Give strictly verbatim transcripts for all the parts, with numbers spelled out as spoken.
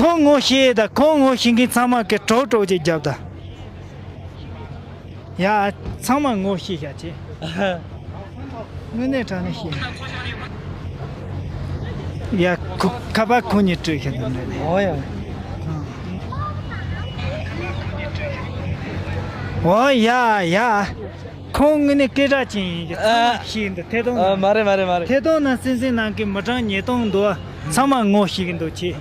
ཁོང་ངོ་ཤེས་ད། ཁོང་ངོ་ཤེས་མཁན་ཚང་མ་གི་གྲོགས་གྲོགས་ཅིག་རྒྱབ་ད། ཡ། ཚང་མ་ངོ་ཤེས་བྱ་ཆེ། དངོས་གནས་དྲང་གནས་ཤེས། ཡ། ཁུ་ཁ་པར་ཁོང་གཉིས་སྤྲོད་ཤེས་དང་འདྲ་ནས། ཨོ་ཡ། ཨོ་ཡ་ཡ། ཁོང་དངོས་གནས་སྐད་གྲགས་ཅན་ཡིན་གྱི། ཚང་མ་ཤེས་འདུག་ཐད་གཏོང་ཨ། ནང་། མ་རེད་མ་རེད་མ་རེད། ཐད་གཏོང་ནང་སེམས་སེམས་ནང་གི་མི་གྲངས་ཉིས་སྟོང་འདུག་ཚང་མ་ངོ་ཤེས་ཀྱི་འདུག་ཆེ།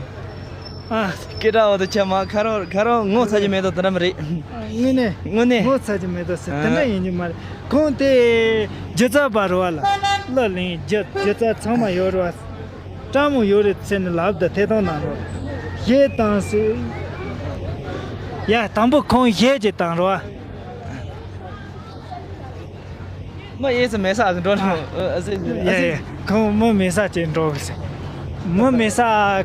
ཨ། སྐད་གྲགས་འོ་དེ་ཆེ་མ། ཁ་རོག་ཁ་རོག་ངོ་ཚ་རྒྱུ་མེད་དོ་དེ་འདྲ་མ་རེད། དངོས་གནས། དངོས་གནས། ངོ་ཚ་རྒྱུ་མེད་དོ་ཟེར་དེ་འདྲ་ཨ། ཡིན་རྒྱུ་མ་རེད། ཁོང་དེ་སྒྱུ་རྩལ་པ་རེད་བ་ལ། གླུ་ལེན་རྒྱུ་སྒྱུ་རྩལ་ཚང་མ་ཡོད་རེད་བ། སྤྲང་མོ་ཡོད་རེད་ཟེར་ནས་ལབ་ད་ཐད་གཏོང་ནང་ལོགས། གཞས་བཏང་ཟེར། ཡ། དང་པོ་ཁོང་གཞས་ཅིག་བཏང་རེད་བ། མ་ཡེ་ས་མེ་ས་ཨ་འགྲོ་ནོ། ཨ་ཟེ། ཡ་ཡ། ཁོང་མི་མེ་ས་ཅིག་འགྲོ་གི་ཟེར། མི་མེ་ས་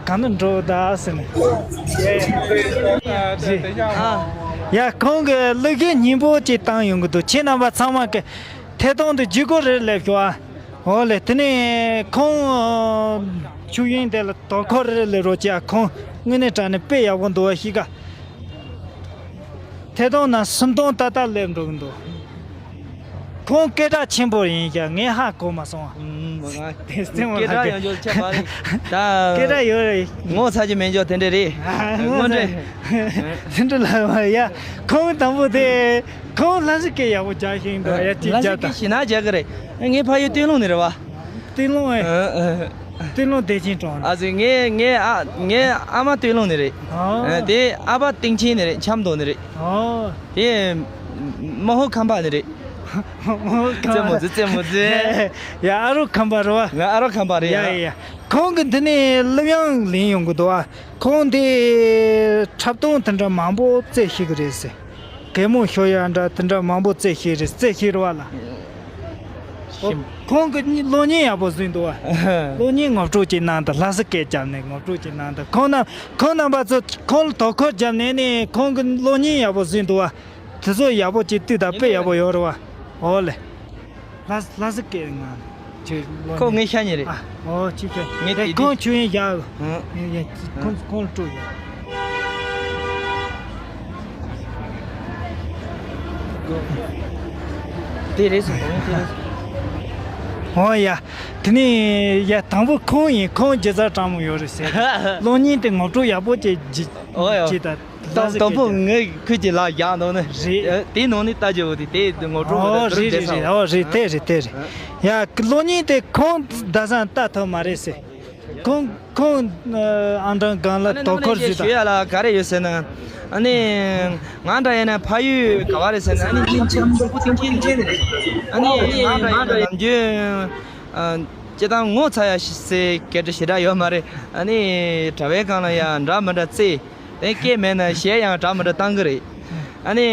གང་ན་འགྲོ་ད་ཟེར་ནས། ཨ། ཡ། ཁོང་གི་གླུ་གཞས་སྙན་པོ་ཅིག་བཏང་ཡོང་གི་འདུག་ཁྱེད་རྣམ་པ་ཚང་མ་གི་ཐད་གཏོང་དུ་བརྒྱུད་སྐུར་རེ་སླེབས་ཤོག་ཨ། འོ་ལེ། དེ་ནས་ཁོང་ཆོས་དབྱིངས་དེ་ལ་དོ་ཁུར་རེ་སླེབས་རོགས་གྱིས་ཨ། ཁོང་དངོས་གནས་དྲང་གནས་དཔེ་ཡག་པོ་འདུག་བ་ཤིག་ག་ཐད་གཏོང་ནང་སུམ་སྟོང་ཏག་ཏག་སླེབས་འགྲོ་གི་འདུག་ཁོང་སྐད་གྲགས་ཆེན་པོ་ཡིན་ཀྱང་ངས་ཧ་གོ་མ་སོང་བ། ཨུམ། མ་ང་དེ་སེམས་སྐད་གྲགས་ཡང་འཇོག་ཆ་མ་རེད་ད། སྐད་གྲགས་ཡོད་རེད། ངོ་ཚ་རྒྱུ་མེད་འཇོག་དེ་འདྲ་རེད། ཨ། དངོས་འབྲེལ། དེ་འདྲ་ལ་མ་ཡ། ཁོང་དང་པོ་དེ་ཁོང་ལྷ་ས་སྐད་ཡག་པོ་རྒྱག་ཤེས་འདུག་ཡ། ཅིག་ལྷ་ས་རྒྱག་ད། སྐད་ཞེ་ན་རྒྱག་གི་རེད། ངའི་ཕ་ཡུལ་སྟོད་ལུང་ནས་རེད་བ། སྟོད་ལུང་ཨེ། ཨ། ཨ། སྟོད་ལུང་བདེ་ཆེན་གྲོང་། ཨ་ཙི། ངའི་ངའི་ཨ་ངའི་ཨ་མ་སྟོད་ལུང་ནས་རེད། ཨོ། ཨ། དེ་ཨ་ཕ་སྟེང་ཆེན་ནས་རེད། ཆབ་མདོ་ནས་རེད། ཨོ། དེ་མ་ཧོ་ཁམས་པ་ནས་རེད། མ་ཧོ་ཁམས་པ། རྩེད་མོ་རྩེ་རྩེད་མོ་རྩེ། ཡ། ཨ་རོགས་ཁམས་པ་རེད་བ། ང་ཨ་རོགས་ཁམས་པ་རེད། ཡ་ཡ། ཡ་ཡ། ཁོང་གི་འདི་ནས་གླུ་དབྱངས་ལེན་ཡོང་གི་འདུག་ཨ། ཁོང་དེ་འཁྲབ་སྟོན་དེ་འདྲ་མང་པོ་རྩེ་ཤེས་གི་རེད་ཟེར། གད་མོ་ཤོར་ཡ་འདྲ་དེ་འདྲ་མང་པོ་རྩེ་ཤེས་རེད། རྩེ་ཤེས་རེད་བ་ལ། ཨོ། ཤིམ། ཁོང་གི་གློག་བརྙན་ཡག་པོ་བཟོས་འདུག་བ། གློག་བརྙན་ངོ་སྤྲོད་ཅིག་གནང་དང་། ལྷ་ས་སྐད་རྒྱབ་ནས་ངོ་སྤྲོད་ཅིག་གནང་དང་། ཁོང་རྣམ་ཁོང་རྣམ་པ་ཚོ་ཁོང་ལ་དོ་ཁུར་བརྒྱབ་ནས་ནི་ཁོང་གི་གློག་བརྙན་ཡག་པོ་བཟོས་འདུག་བ། དེ་ཚོ་ཡག་པོ་ཅིག་བཏུས་དང་། དཔེ་ཡག་པོ་ཡོད་རེད་བ། ཨོ་ལེ། ལྷ་ལྷ་ས་སྐད་ང་ཁྱོད་ལོ་ཁོ་ནས་ངའི་ཤ་ཉེ་རེད། ཨ། ཨོ་ཅི་ཁྱོད། ངའི་དེ་ཁོང་ཆུ་ཡིན་བཞག་ཧང་། ཡ་ཡ། ཁོང་ཁོང་ལ་སྤྲོད་ཡ། དེ་རེད་སོང་། དེ་རེད་སོང་། ཨོ་ཡ། དེ་ནས་ཡ་དང་པོ་ཁོང་ཡིན། ཁོང་སྒྱུ་རྩལ་སྤྲང་མོ་ཡོད་རེད་ཟེར། གློག་བརྙན་དེ་ངོ་སྤྲོད་ཡག་པོ་ཅིག་བགྱིས་ཨོ་ཡ། བགྱིས་དང་། དང་དང་པོ་ངས་ཁོས་ཀྱི་ལག་བཞག་འདུག་ནི་རེད། དེའི་ནང་ནས་ལྟ་རྒྱུ་བོ་དེ་དེ་ངོ་སྤྲོད་ཨོ་རེད་རེད་རེད། ཨོ་རེད། དེ་རེད་དེ་རེད། ཡ་གློག་བརྙན་དེ་ཁོང་ད་སང་ལྟ་ཐུབ་མ་རེད་ཟེར། ཁོང་ཁོང་ཨང་གྲངས་གང་ལ་དོ་ཁུར་ཞུས་དང་། ཞུ་ཡ་ལ་ག་རེ་ཡོད་ཟེར་ན། ཨ་ནི་ང་འདྲ་ཡིན་ན་ཕ་ཡུལ་ག་བ་རེད་ཟེར་ན། ཨ་ནི་ཅིན་ཆམ་ཆུ་བོ་ཐིང་ཆེན་ནས། ཨ་ནི་ང་འདྲ་ཡིན་ན་ནམ་རྒྱུན་སྤྱིར་བཏང་ངོ་ཚ་ཡ་ཟེར་སྐད་ཆ་ཞེ་དྲག་ཡོད་མ་རེད། ཨ་ནི་དྲ་བའི་སྒང་ལ་ཡ་འདྲ་མི་འདྲ་རྩེ། དེ་སྐད་མེད་ན་གཞས་ཡང་འདྲ་མི་འདྲ་བཏང་གི་རེད། ཨ་ནི་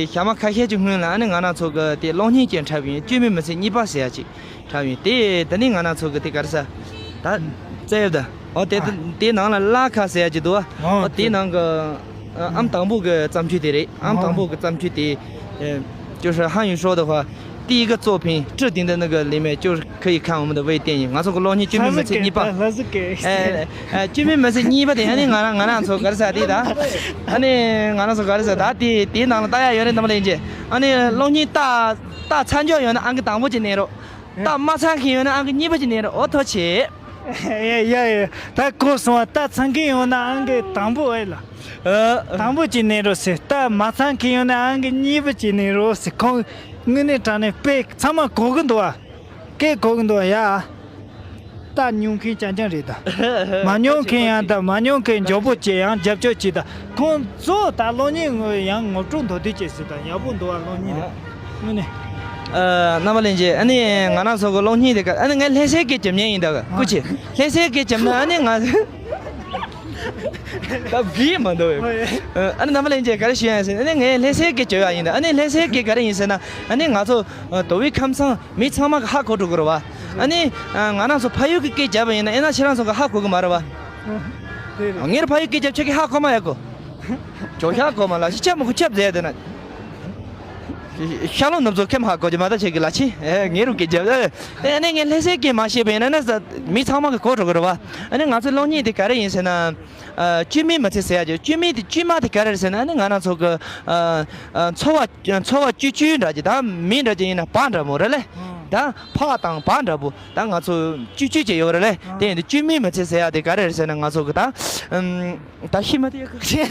ཞག་མ་ཁ་ཤས་ཀྱི་སྔོན་ལ་ཨ་ནི་ང་རང་ཚོ་གི་དེ་གློག་བརྙན་ཅིག་འཁྲབ་ཡིན། སྐྱོན་མེད་མི་ཚེ་གཉིས་པ་ཟེར་ཡ་ཅིག་འཁྲབ་ཡིན། དེ་དེ་ནི་ང་རང་ཚོ་གི་དེ་ག་རེ་ཟ། ད་རྩེ་ཡོད་ད། ཨོ་དེ་ཨ། དེ་ནང་ལ་བླ་ཁ་ཟེར་ཡ་ཅིག་འདུག་བ། ཨོ་ཨོ་དེ་དེ་ནང་གི་ཨམ་དང་པོ་གི་བརྩམས་ཆོས་དེ་རེད། ཨམ་ཨོ་དང་པོ་གི་བརྩམས་ཆོས་དེ། 就是汉语说的话，第一个作品《置顶的那个》里面就是可以看我们的微电影。 ང་ཚོ་གི་གློག་བརྙན་སྐྱོན་མེད་མི་ཚེ་གཉིས་པ། ལྷ་ས་སྐད། ཨེ། ཨེ། སྐྱོན་མེད་མི་ཚེ་གཉིས་པ་དེ་ཨ་ནི་ང་རང་ང་རང་ཚོ་ག་རེ་ཟ་དེ་ད། ཨ་ནི་ང་རང་ཚོ་ག་རེ་ཟ་ད་དེ་དེའི་ནང་ལ་ལྟ་ཡ་ཡོད་རེད། རྣམ་པ་ལྷན་རྒྱས། ཨ་ནི་གློག་བརྙན་ལྟ་ལྟ་ཚར་འཇོག་ཡོད་ན་ཨང་ཀི་དང་པོ་ཅིག་མནན་རོགས། ལྟ་མ་ཚར་མཁན་ཡོད་ན་ཨང་ཀི་གཉིས་པ་ཅིག་མནན་རོགས། ཨོ་ཐུགས་རྗེ་ཆེ། ཡ་ཡ་ཡ། ད་གོ་སོང་བ། ལྟ་ཚར་མཁན་ཡོད་ན་ཨང་ཀི་དང་པོ་ཨེ་ལ། ཨ། དང་པོ་ཅིག་མནན་རོགས་ཟེར། ལྟ་མ་ཚར་མཁན་ཡོད་ན་ཨང་ཀི་གཉིས་པ་ཅིག་མནན་རོགས་ཟེར། ཁོང་དངོས་གནས་དྲང་གནས་དཔེ་ཚང་མ་གོ་གི་འདུག་བ། སྐད་གོ་གི་འདུག་བ། ཡ། ལྟ་མྱོང་མཁན་རྐྱང་རྐྱང་རེད་ད། མ་མྱོང་མཁན་ཡང་ད། མ་མྱོང་མཁན་མགྱོགས་པོ་བྱེད། ཡང་རྒྱབ་སྐྱོར་བྱེད་ད། ཁོང་གཙོ་བོ་ད་གློག་བརྙན་ངོ་ཡང་ངོ་སྤྲོད་མདོར་བསྡུས་བྱེད་ཟེར་ད། ཡག་པོ་འདུག་བ་གློག་བརྙན་དེ། དངོས་གནས། ཨ། རྣམ་པ་ལྷན་རྒྱས། ཨ་ནི་ང་རང་ཚོ་གི་གློག་བརྙན་དེ་ག་ཨ་ནི་ངས་ལྷ་སའི་སྐད་རྒྱབ་མཁན་ཡིན་ད། སྐུ་མཁྱེན། ལྷ་སའི་སྐད་རྒྱབ་ན་ཨ་ནི་ང་ད་བི་མ་འདུག་བས། ཨ་ནི་རྣམ་པ་ལྷན་རྒྱས་ག་རེ་ཞུ་ཡ་ཡིན་ཟེར་ན། ཨ་ནི་ངས་ལྷ་སའི་སྐད་རྒྱབ་ཡ་ཡིན་ད། ཨ་ནི་ལྷ་སའི་སྐད་ག་རེ་ཡིན་ཟེར་ན། ཨ་ནི་ང་ཚོ་མདོ་དབུས་ཁམས་ཚང་མི་ཚང་མ་གི་ཧ་གོ་འགྲོ་གི་རེད་བ། ཨ་ནི་ང་རང་ཚོ་ཕ་ཡུལ་གི་སྐད་རྒྱབ་པ་ཡིན་ན་ཨེ་ན་ཁྱེད་རང་ཚོ་གི་ཧ་གོ་གི་མ་རེད་བ། ངེར་ཕ་ཡུལ་སྐད་རྒྱབ་ཁྱེད་ཀྱི་ཧ་གོ་མ་ཡ་གོ། ཇོ་ཤ་གོ་མ་ལ་ཤི་ཆ་མོ་གི་ཆབ་ཟེར་དེ་ན། ཤ་ལོ་ནུབ་ཚོ་ཁེམ་ཧ་གོ་རྒྱུ་མ་ད་ཆེ་གི་ལ་ཆེ། ཨེ་ངེ་རུ་གི་རྒྱབ། ཨེ་ཨ་ནི་ངས་ལྷ་སའི་སྐད་མ་ཤེས་པ་ཡིན་ན་ན་ས་མི་ཚང་མ་གི་གོ་འགྲོ་གི་རེད་བ། ཨ་ནི་ང་ཚོའི་གློག་བརྙན་དེ་ག་རེ་ཡིན་ཟེར་ན། ཨ་བཅོས་མིན་མི་ཚེ་ཟེར་ཡ་ཅིག་བཅོས་མིན་དེ་བཅོས་མ་དེ་ག་རེ་རེད་ཟེར་ན། ཨ་ནི་ང་རང་ཚོ་གི་ཨ་ཨ་འཚོ་བ་འཚོ་བ་བཅོས་བཅོས་འདྲ་ཅིག་ད་མི་འདྲ་ཅིག་ཡིན་ན་བག་འདྲ་མོ་རེད་ལེ། ད་ཕག་དང་བག་འདྲ་པོ། ད་ང་ཚོ་བཅོས་བཅོས་བྱས་ཡོད་རེད་ལེ། དེ་ཡིན་དུས་བཅོས་མིན་མི་ཚེ་ཟེར་ཡ་དེ་ག་རེ་རེད་ཟེར་ན། ང་ཚོ་གི་ད་ཨམ། ད་ཤི་མ་དེ་ཡག་གི།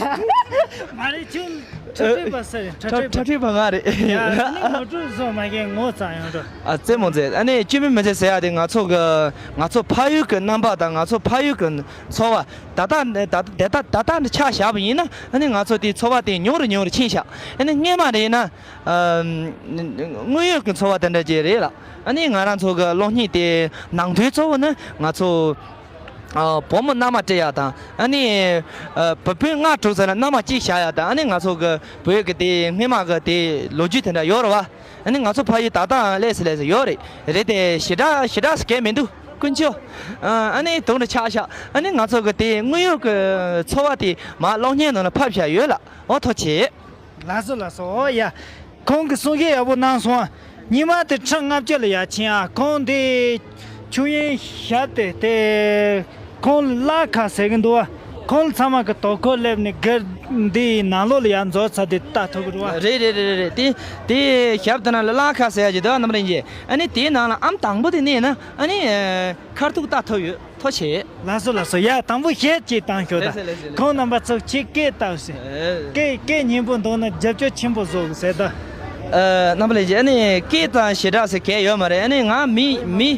མ་རེད། ཁྱོད་འཁྲབ་སྟོན་པ་ས་རེད། འཁྲབ་སྟོན་པ། འཁྲབ་སྟོན་པ་ང་རེད། ཡ་ཨ་ནི་ངོ་སྤྲོད་བཟོ་མ་མཁན་ངོ་ཚ་ཡོང་འགྲོ། ཨ་རྩེད་མོ་རྩེ། ཨ་ནི་བཅོས་མིན་མི་ཚེ་ཟེར་ཡ་དེ་ང་ཚོ་གི་ང་ཚོ་ཕ་ཡུལ་གི་རྣམ་པ་དང་ང་ཚོ་ཕ་ཡུལ་གི་འཚོ་བ་ད་ལྟ་ནས་ད་ལྟ་དེ་ད་ད་ལྟ་འདི་ཆ་བཞག་པ་ཡིན་ན། ཨ་ནི་ང་ཚོ་དེའི་འཚོ་བ་དེ་ཉུང་རུ་ཉུང་རུ་ཕྱིན་ཤག་ཨ་ནི་སྔོན་མ་རེད་ན་ཨ་དངོས་ཡོད་གི་འཚོ་བ་དེ་འདྲ་ཅིག་རེད་ལ། ཨ་ནི་ང་རང་ཚོ་གི་གློག་བརྙན་དེ་ནང་དོན་གཙོ་བོ་ནི་ང་ཚོ། ཨ་བུ་མོ་མནའ་མ་སྤྲད་ཡག་དང་། ཨ་ནི་ཨ་བུ་སྤུན་ལྔ་དྲུག་ཙམ་ལ་མནའ་མ་གཅིག་བཞག་ཡག་དང་། ཨ་ནི་ང་ཚོ་གི་བོད་ཀྱི་དེ་སྔོན་མ་གི་དེ་ལོ་རྒྱུས་དེ་འདྲ་ཡོད་རེད་བ། ཨ་ནི་ང་ཚོ་ཕ་ཡུལ་ད་ལྟའང་ལས་སུ་ལས་སུ་ཡོད་རེད། རེད་དེ་ཞེ་དྲག་ཞེ་དྲག་སུ་གས་མི་འདུག་དཀོན་མཆོག་ཨ་ཨ་ནི་དུང་དུ་ཆགས་ཤག་ཨ་ནི་ང་ཚོ་གི་དེ་དངོས་ཡོད་ཀྱི་འཚོ་བ་དེ་མར་གློག་བརྙན་ནང་ལ་ཕབ་བཞག་ཡོད་ལ། འོ་ཐུགས་རྗེ་ཆེ། ལགས་སོ་ལགས་སོ། ཨོ་ཡ། ཁོང་གིས་གསུང་བཤད་ཡག་པོ་གནང་སོང་། ཉི་མ་དེ་ཁྲི་ལྔ་བཅུ་ལ་ཡར་ཕྱིན་ཨ། ཁོང་དེ་ཆུ་ཡོན་ཞབས་དེ་དེ་ཁོང་ལ་གླ་ཁ་ཟེར་གི་འདུག་ཨ། ཁོང་ཚང་མ་གི་དོ་ཁུར་སླེབས་ནས་སྒེར་འདིའི་ནང་ལོགས་ལ་ཡར་འཛུལ་ཚར་དེ་ལྟ་ཐུབ་གི་རེད་བ། རེད་རེད་རེད་རེད། དེ་དེ་ཞབས་དེ་ནང་ལ་གླ་ཁ་ཟེར་ཡ་ཅིག་འདུག་ཨ། རྣམ་རིག་ཅན། ཨ་ནི་དེའི་ནང་ལ་ཨམ་དང་པོ་དེ་མནན་ན་ཨ་ནི་ཁ་ཐུག་ལྟ་ཐུབ་ཡོད། ཐུགས་རྗེ་ཆེ། ལགས་སོ་ལགས་སོ། ཡ་དང་པོ་གཞས་ཅིག་བཏང་ཤོག་ད། ལགས་སོ་ལགས་སོ། ཁོང་རྣམ་པ་ཚོ་ཁྱེད་སྐད་བཏང་ཟེར། ཨེ། སྐད་སྐད་སྙན་པོ་འདུག་ན་རྒྱབ་སྐྱོར་ཆེན་པོ་བཟོ་གི་ཟེར་ད། ཨ་རྣམ་པ་ལྷན་རྒྱས། ཨ་ནི་སྐད་དང་ཞེ་དྲག་ཟེར་གལ་ཡོད་མ་རེད། ཨ་ནི་ང་མི་མི་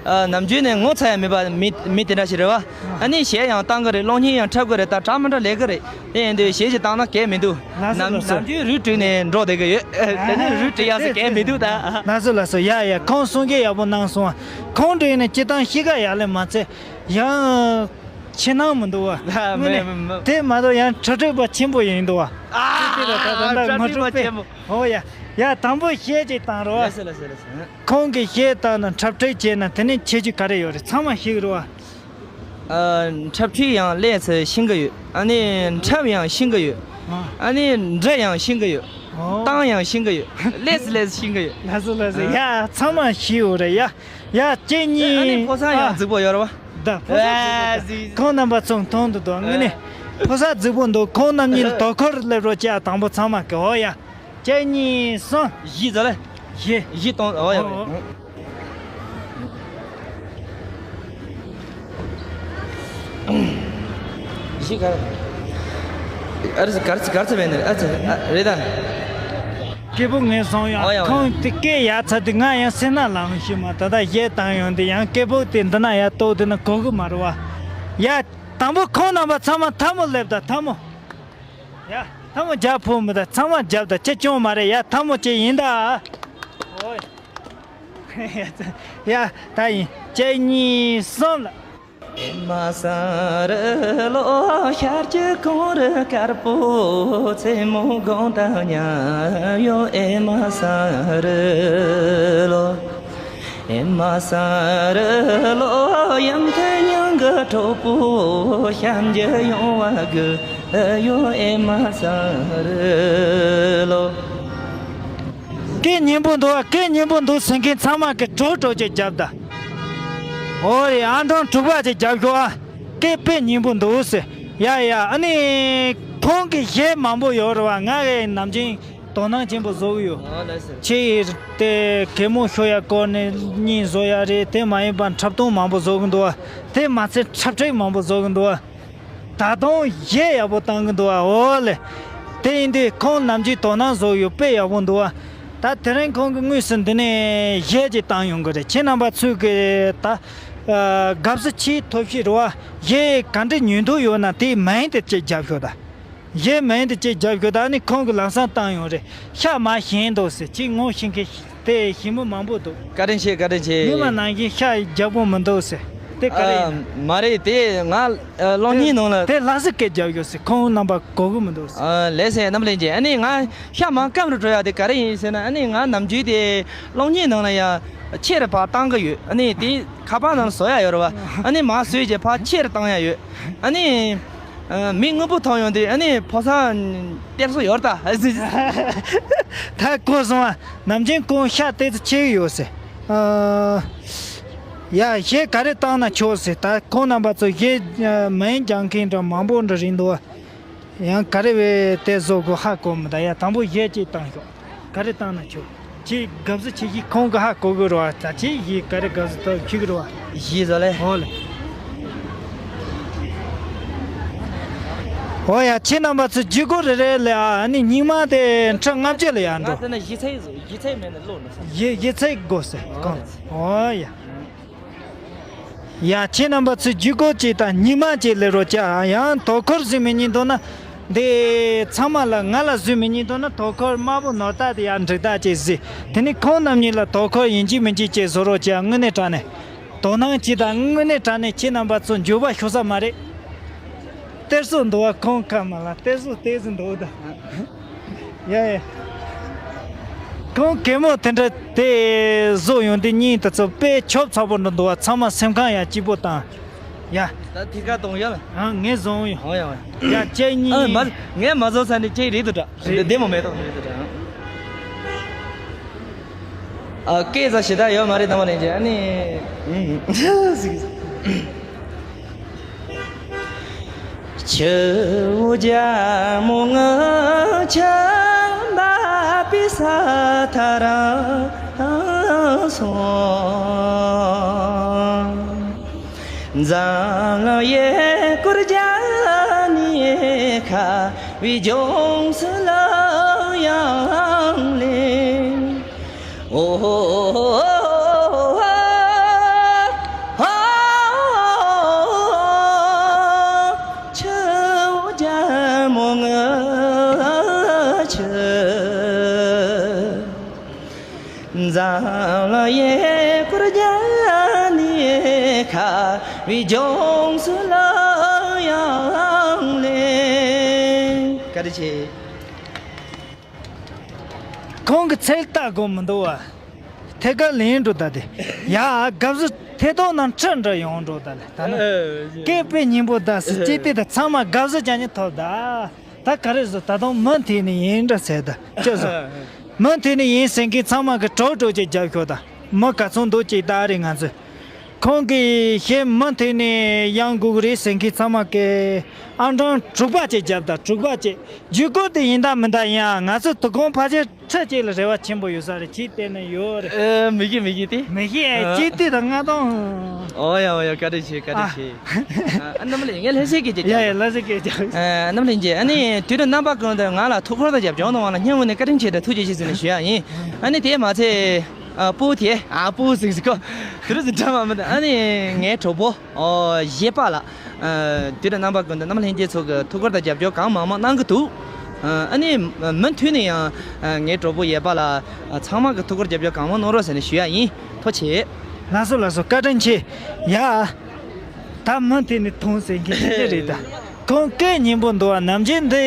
ཨ་ནམ་རྒྱུན་ནས་ངོ་ཚ་ཡ་མེད་པ་མི་མི་དེ་འདྲ་ཞིག་རེད་བ། ཨ་ནི་གཞས་ཡང་བཏང་གི་རེད། གློག་བརྙན་ཡང་འཁྲབ་གི་རེད། ད་འདྲ་མི་འདྲ་ལས་གི་རེད། དེ་ཡིན་དུས་གཞས་ཅིག་བཏང་ན་གལ་མི་འདུག་ལགས་སོ་ནམ་ལགས་སོ། ནམ་རྒྱུན་རུས་བྲིས་ནས་འགྲོ་བསྡད་གི་ཡོད། ཨ་དེ་ནི་རུས་བྲིས་ཡག་ཟེར་གལ་མི་འདུག་ད། ལགས་སོ་ལགས་སོ། ཡ་ཡ། ཁོང་གསུང་སྐད་ཡག་པོ་གནང་སོང་། ཁོང་འདྲ་ཡིན་ན་སྤྱིར་བཏང་གཤིས་ཀ་ཡག་ལེ་མ་ཚད། ཡང་ཕྱི་ནང་མི་འདུག་བ། ཨ་དངོས་མེད་གནས་མེད་མེད། དེ་མ་གཏོགས་ཡང་འཁྲབ་ཁྲིད་པ་ཆེན་པོ་ཡིན་འདུག་བ། ཨ་ཅི་ཅི་ལ་ད་ད་ད་ང་འཁྲབ་ཁྲིད་པ་ཆེན་པོ། ཧོ་ཡ། ཡ་དང་པོ་གཞས་ཅིག་བཏང་རོགས། ལགས་སོ་ལགས་སོ་ལགས་སོ། ཁོང་གིས་གཞས་བཏང་ན་འཁྲབ་ཁྲིད་བྱས་ན་དེ་ནས་ཁྱད་ཆོས་ག་རེ་ཡོད་རེད། ཚང་མ་ཤེས་ཀྱི་རེད་བ། ཨ་འཁྲབ་ཁྲིད་ཡང་ལས་ཚོད་ཤེས་ཀྱི་ཡོད། ཨ་ནི་འཁྲབ་ཡང་ཤེས་ཀྱི་ཡོད། ཨ་ནི་འགྲན་ཡང་ཤེས་ཀྱི་ཡོད། ཨོ། བཏང་ཡང་ཤེས་ཀྱི་ཡོད། ལས་སུ་ལས་སུ་ཤེས་ཀྱི་ཡོད། ལགས་སོ་ལགས་སོ། ཡ་ཚང་མ་ཤེས་ཡོད་རེད་ཡ། ཡ་གཅིག་གཉིས། ཨ་ནི་ཕོ་གསར་ཡང་རྫིག་པོ་ཡོད་རེད་བ། ད་ཕོ་གསར་རྫིག་པོ་ད། ཁོང་རྣམ་པ་ཚོ་མཐོང་དུ་འདུག་དངོས་གནས་ཕོ་གསར་རྫིག་པོ་འདུག་ཁོང་རྣམ་གཉིས་ལ་དོ་ཁུར་སླེབས་རོགས་བྱས་ཨ། དང་པོ་ཚང་མ་གི། འོ་ཡ། གཅིག་གཉིས་གསུམ། བཞི་ཟེར་ལེ། བཞི། བཞི་གཏོང་། འོ་ཡ། འོ། བཞི་ག་རེ། ཨ་རེ་ག་རེ་ག་རེ་བས་ནི་ཨ་ཙི་ཨ་རེད་ད། སྐད་པོ་ངས་བཟུང་ཡང་། འོ་ཡ་འོ་ཡ། ཁོང་དེ་སྐད་ཡར་ཚ་དེ་ང་ཡང་སེམས་ནང་ལངས་ཤི་མ། ད་ལྟ་གཞས་བཏང་ཡོང་དེ་ཡང་སྐད་པོ་དེ་འདི་ན་ཡར་གཏོགས་དེ་ན་གོ་གི་མ་རེད་བ། ཡ་དང་པོ་ཁོང་རྣམ་པ་ཚང་མ་ཐལ་མོ་སླེབས་ད་ཐལ་མོ། ཡ། ཐལ་མོ་རྒྱབ་ཕོ་མི་ད་ཚང་མ་རྒྱབ་ད་ཅི་སྐྱོན་མ་རེད་ཡ། ཐལ་མོ་ཅི་ཡིན་ད། ཨོ། ཡ་ད་ཡིན། གཅིག་གཉིས་གསུམ་ལ། ཨེ་མ་ས་རི་ལོ་ཤར་གྱི་གངས་རི་དཀར་པོ་མཚན་མོ་དགོང་དང་མཉམ་ཡོད། ཨེ་མ་ས་རི་ལོ། ཨེ་མ་ས་རི་ལོ་ཡུམ་མཐུ་མྱང་གི་གྲོགས་པོ་ཤམ་གྱི་ཡོང་བ་གི་ཡོ་ཨེ་མ་ས་རི་ལོ། སྐད་སྙན་པོ་འདུག་ཨ། སྐད་སྙན་པོ་འདུག་ཟེར་མཁན་ཚང་མ་གི་གྲོགས་གྲོགས་ཀྱི་རྒྱབ་ད། ཨོ་ཡ་ཨ་འབྲོང་དྲུག་པ་ཅིག་རྒྱབ་ཤོག་ཨ། སྐད་དཔེ་སྙན་པོ་འདུག་ཟེར། ཡ་ཡ་ཨ་ནི་ཁོང་གི་གཞས་མང་པོ་ཡོད་རེད་བ། ང་གི་ནམ་རྒྱུན། དོ་སྣང་ཆེན་པོ་བཟོ་གི་ཡོད། ཨ་ལགས་སོ། ཁྱེད་ཡིས་དེ་གད་མོ་ཤོར་ཡ་སྐོར་ནས་གཉིས་བཟོ་ཡ་རེད། དེ་མ་ཡིན་པར་འཁྲབ་སྟོན་མང་པོ་བཟོ་གི་འདུག་བ། དེ་མ་ཚད་འཁྲབ་ཁྲིད་མང་པོ་བཟོ་གི་འདུག་བ། ད་དུང་གཞས་ཡག་པོ་བཏང་གི་འདུག་བ། འོ་ལེ། དེ་ཡིན་དུས་ཁོང་ནམ་རྒྱུན་དོ་སྣང་བཟོ་ཡོད། དཔེ་ཡག་པོ་འདུག་བ། ད་དེ་རིང་ཁོང་གི་དངོས་སུ་འདི་ནས་གཞས་ཅིག་བཏང་ཡོང་གི་རེད། ཁྱེད་རྣམ་པ་ཚོས་གི་ད་ཨ་དགའ་བསུ་ཆེས་ཐོབ་ཤེས་རེད་བ། གཞས་ག་འདྲ་ཉན་འདོད་ཡོད་ན་དེའི་མིང་དེ་ཅིག་རྒྱབ་ཤོག་ད། གཞས་མིང་དེ་ཅིག་རྒྱབ་ཤོག་ད་ནི་ཁོང་གིས་ལམ་སང་བཏང་ཡོང་རེད། ཤ་མ་ཞན་འདུག་ཟེར། ཅིག་ངོ་ཤེས་མཁན་དེ་ཞི་མོ་མང་པོ་འདུག་བཀའ་དྲིན་ཆེ། བཀའ་དྲིན་ཆེ། སྔོན་མ་ནང་བཞིན་ཤ་རྒྱག་པོ་མི་འདུག་ཟེར། དེ་ག་རེ་ཡིན། ཨ་མ་རེད། དེ་ང་ཨ་གློག་བརྙན་ནང་ལ། དེ་ལྷ་སའི་སྐད་རྒྱབ་ཤོག་ཟེར། ཁོང་རྣམ་པ་གོ་གི་མི་འདུག་ཟེར། ཨ་ལགས་སེ་རྣམ་པ་ལྷན་རྒྱས། ཨ་ནི་ང་ཤ་མ་སྐམ་རུ་འགྲོ་ཡ་དེ་ག་རེ་ཡིན་ཟེར་ན། ཨ་ནི་ང་ནམ་རྒྱུན་དེ་གློག་བརྙན་ནང་ལ་ཡ་ཆེ་རུ་ཕར་བཏང་གི་ཡོད། ཨ་ནི་དེ་ཁ་པར་ནང་ལ་བཟོ་ཡ་ཡོད་རེད་བ། ཨ་ནི་མར་བཟོས་རྗེས་ཕར་ཆེ་རུ་བཏང་ཡ་ཡོད། ཨ་ནི། ཨ། མི་དངོས་པོ་མཐོང་ཡོང་དུས་ཨ་ནི་ཕོ་གསར་སྟེར་སྲོལ་ཡོད་ད། ད་གོ་སོང་ཨ། ནམ་རྒྱུན་ཁོང་ཤ་ཏོག་ཙམ་ཆེ་གི་ཡོད་ཟེར། ཨ། ཡ། གཞས་ག་རེ་བཏང་ན་ཆོག་ཟེར། ད་ཁོང་རྣམ་པ་ཚོ་གཞས་མིང་རྒྱག་མཁན་འདྲ་མང་པོ་འདྲ་རེད་འདུག་ཡང་ག་རེ་བས་དེ་བཟོ་དགོས་ཧ་གོ་མི་ད། ཡ། དང་པོ་གཞས་གཅིག་བཏང་ཤོག་ག་རེ་བཏང་ན་ཆོག་ཁྱེད་དགའ་བསུ་ཆེ་གཞས་ཁོང་གི་ཧ་གོ་གི་རེད་བ། ད་ཁྱེད་གཞས་ག་རེ་དགའ་བསུ་ཐོབ་ཁྱོད་ཀྱི་རེད་བ། གཞས་བཟོ་ལེ། ཨོ་ལེ། ཨོ་ཡ། ཁྱེད་རྣམ་པ་ཚོ་བརྒྱུད་སྐུར་རེ་རེ་ལ་ཨ་ནི་སྙིང་མ་དེ་ཁྲི་ལྔ་བཅུ་ལ་ཡར་འགྲོ། ང་དེ་ན་གཞས་ཚིག་གཞས་ཚིག་མེད་ན་བློ་ན་ས། གཞས་གཞས་ཚིག་དགོས་ཟེར་ཨོ་ལེ། ཁོང་། ཨོ་ཡ། ཡ། ཁྱེད་རྣམ་པ་ཚོས་བརྒྱུད་སྐུར་གཅིག་དང་སྙིང་མ་གཅིག་སླེབས་རོགས་བྱ། ཡང་དོ་ཁུར་བཟོས་མི་ཉན་འདུག་ན། འདི་ཚང་མ་ལ་ང་ལ་བཟོས་མི་ཉན་འདུག་ན། དོ་ཁུར་དམར་པོ་ནོར་རྟགས་དེ་ཡར་འབྲུག་རྟགས་གཅིག་བཟོས། དེ་ནི་ཁོང་རྣམ་གཉིས་ལ་དོ་ཁུར་ཡིན་གཅིག་མིན་གཅིག་གཅིག་བཟོ་རོགས་བྱ། དངོས་གནས་དྲང་གནས། དོ་སྣང་གཅིག་དང་དངོས་གནས་དྲང་གནས་ཁྱེད་རྣམ་པ་ཚོ་འགྱོད་པ་ཤོར་ས་མ་རེད། སྟེར་སྲོལ་འདུག་བ། ཁོང་ཁ་མ་ལ་སྟེར་སྲོལ་སྟེར་སྲོལ་འདུག་ད། ཡ་ཡ། ཁོང་གད་མོ་དེ་འདྲ་དེ་བཟོ་ཡོང་དུས་སྙིང་དེ་ཚོ་དཔེ་ཆོབ་ཚ་པོ་འདྲ་འདུག་བ། ཚང་མ་སེམས་ཁམས་ཡ་སྐྱིད་པོ་དང་། ཡ། ད་ཐིག་ཁ་གཏོང་ཡ་ལ། ཨ། ངས་བཟོ་ཡོང་། ཨོ་ཡ་ཨོ་ཡ། ཡ། ཁྱེད་གཉིས། ཨ། མ། ངས་མ་བཟོ་ས་ནས་ཁྱེད་རེད་དུ་འདྲ། རེད། བདེ་མོ་མེད་དོ་རེད་དུ་འདྲ། ཨ། སྐད་ཟ་ཞེ་དྲག་ཡོད་མ་རེད་དམ་པ་ལན་རྗེ། ཨ་ནི། ཨུམ། ཟིག་ཆུ་བོ་རྒྱལ་མོ་ངི་ཆུ་འབབ་པའི་ས་མཐར་སོང་། འཛམ་གླིང་ཡུལ་སྐོར་རྒྱག་ནས་ཁ་བའི་ལྗོངས་སུ་ལོག་ཡོང་ལེ། ཨོ། ཆུ་བོ་རྒྱལ་མོ་ངི་ཆུ། འཛམ་གླིང་ཡུལ་སྐོར་རྒྱག་ནས་ཁ་བའི་ལྗོངས་སུ་ལོག་ཡོང་ལེ། བཀའ་དྲིན་ཆེ། ཁོང་གི་ཚིག་ལྟ་དགོས་མི་འདུག་བ། ཐད་ཀར་ལེན་འགྲོ་ད་དེ། ཡ། དགའ་བསུ་ཐད་གཏོང་ནང་ཁྲི་འདྲ་ཡོང་འགྲོ་ད་ལེ། ད་ན། ཨེ། སྐད་དཔེ་སྙན་པོ་ད་ཟེར་ཅི་སྟེ་ད་ཚང་མ་དགའ་བསུ་ཅན་ནི་ཐོབ་ད། ད་ག་རེ་བཟོ། ད་དུང་མུ་མཐུད་ནས་ཡིན་འདྲ་ཟེར་ད་ཅི་བཟོ། མུ་མཐུད་ནས་ཡིན་ཟེར་མཁན་ཚང་མ་གི་གྲོགས་གྲོགས་ཅིག་རྒྱབ་ཤོག་ད། མི་ག་ཚོད་འདུག་ཅིག་ད་རེད་ང་ཚོས། ཁོང་གིས་གཞས་མུ་མཐུད་ནས་ཡང་དགོས་ཀྱི་རེད་ཟེར་མཁན་ཚང་མ་གི་ཨང་གྲངས་དྲུག་པ་ཅིག་རྒྱབ་ད། དྲུག་པ་ཅིག་བརྒྱུད་སྐུར་དེ་ཡིན་ད་མིན་ད་ཡིན་ཨ། ང་ཚོ་དོ་དགོང་ཕལ་ཆེར་ཁྲི་གཅིག་ལ་རེ་བ་ཆེན་པོ་ཡོད་ས་རེད། ཅིག་བལྟས་ན་ཡོད་རེད། ཨེ། མི་ཤེས་མི་ཤེས་ཏེ། མི་ཤེས། ཨ། ཅིག་ལྟོས་དང་ང་དང་། ཨོ་ཡ་ཨོ་ཡ། བཀའ་དྲིན་ཆེ་བཀའ་དྲིན་ཆེ། ཨ། རྣམ་པ་ལྷན་རྒྱས་ངས་ལྷ་སའི་སྐད་ཆ་ཡ་ཡ། རྒྱག་ལྷ་སའི་སྐད་ཆ། ཨ། རྣམ་པ་ལྷན་རྒྱས། ཨ་ནི་དུས་དང་རྣམ་པ་ཀུན་ཏུ་ང་ལ་ཐུགས་ཁུར་དང་རྒྱབ་སྐྱོར་གནང་བ་ལ་སྙིང་དབུས་ནས་བཀའ་དྲིན་ཆེ་དང་ཐུགས་རྗེ་ཆེ་ཟེར་ནས་ཞུ་ཡ་ཡིན། ཨ་ནི་དེ་མ་ཚད། ཨ། སྤུ་དེ། ཨ། སྤུ་ཟིག་ཟིག་གོ། དེ་རུ་ཟིག་འདྲ་མ་མི་འདུག་ཨ་ནི་ངའི་གྲོགས་པོ། ཨོ། གཞས་པ་ལགས། ཨ། དུས་དང་རྣམ་པ་ཀུན་ཏུ་རྣམ་པ་ལྷན་རྒྱས་ཚོ་གི་ཐུགས་ཁུར་དང་རྒྱབ་སྐྱོར་གང་མང་མང་གནང་གི་འདུག་ཨ། ཨ་ནི་མུ་མཐུད་ནས་ཡང་། ཨ། ངའི་གྲོགས་པོ་གཞས་པ་ལགས། ཨ། ཚང་མ་གི་ཐུགས་ཁུར་རྒྱབ་སྐྱོར་གང་མང་གནང་རོགས་ཟེར་ནས་ཞུ་ཡ་ཡིན། ཐུགས་རྗེ་ཆེ། ལགས་སོ་ལགས་སོ། བཀའ་དྲིན་ཆེ། ཡ། ད་མུ་མཐུད་ནས་ཐོངས་ཟེར་མཁན་དེ་རེད་ད། ཁོང་སྐད་སྙན་པོ་འདུག་བ། ནམ་རྒྱུན་འདི་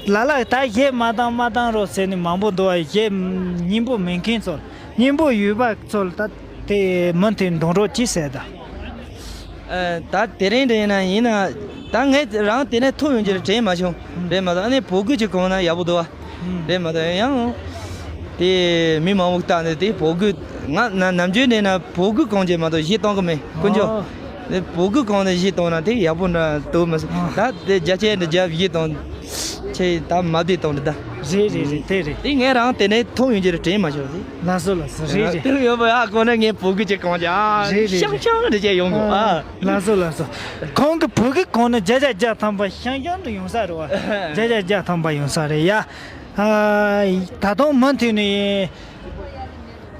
ལ་ལ་ད་གཞས་མ་བཏང་མ་བཏང་རོགས་ཟེར་ནས་མང་པོ་འདུག་བ། གཞས་སྙན་པོ་མེད་མཁན་ཚོ། སྙན་པོ་ཡོད་པ་ཚོ་ལ་ད་དེ་མུ་མཐུད་འདོན་རོགས་གྱིས་ཟེར་ད། ཨ། ད་དེ་རིང་འདྲ་ཡིན་ན་ཡིན་ན། ད་ངས་རང་དེ་ནས་ཐུག་ཡོང་རྒྱུ་རེད་དྲན་མ་བྱུང་། རེད་མ་གཏོགས་ཨ་ནི་བོད་སྐད་ཅིག་གོ་ན་ཡག་པོ་འདུག་བ། རེད་མ་གཏོགས་ཡང་། དེ་མི་མང་པོ་བལྟས་ནས་དེ་བོད་སྐད། ང་ན་ནམ་རྒྱུན་ནས་ན་བོད་སྐད་གང་བྱས་མ་གཏོགས་གཞས་གཏོང་གི་མེད་དཀོན་མཆོག་ཨོ། དེ་བོད་སྐད་གང་ནས་གཞས་གཏོང་ན་དེ་ཡག་པོ་འདྲ་འདུག་མི་སྲིད། ཨོ། ད་དེ་རྒྱ་ཆེ་འདྲ་རྒྱབ་གཞས་གཏོང་ཆེ་ད་མ་བདེ་གཏོང་འདྲ་ད། རེད་རེད་རེད། དེ་རེད། དེ་ངས་རང་དེ་ནས་ཐུག་ཡོང་རྒྱུ་རེད་དྲན་མ་བྱུང་། ལགས་སོ་ལགས་སོ། རེད་རེད། དེ་ཡོད་པ་ཡག་གོ་ན་ངས་བོད་སྐད་ཅིག་གང་བྱས་ཨ། རེད་རེད་ཤང་ཤང་འདྲ་བྱས་ཡོང་གོ་ཨ། ལགས་སོ་ལགས་སོ། ཁོང་གི་བོད་སྐད་གང་ན་བརྒྱ་ཆ་བརྒྱ་ཐམ་པ་ཤང་ཤང་འདྲ་ཡོང་ས་རེད་བ། བརྒྱ་ཆ་བརྒྱ་ཐམ་པ་ཡོང་ས་རེད་ཡ། ཨ། ད་དུང་མུ་མཐུད་ནས་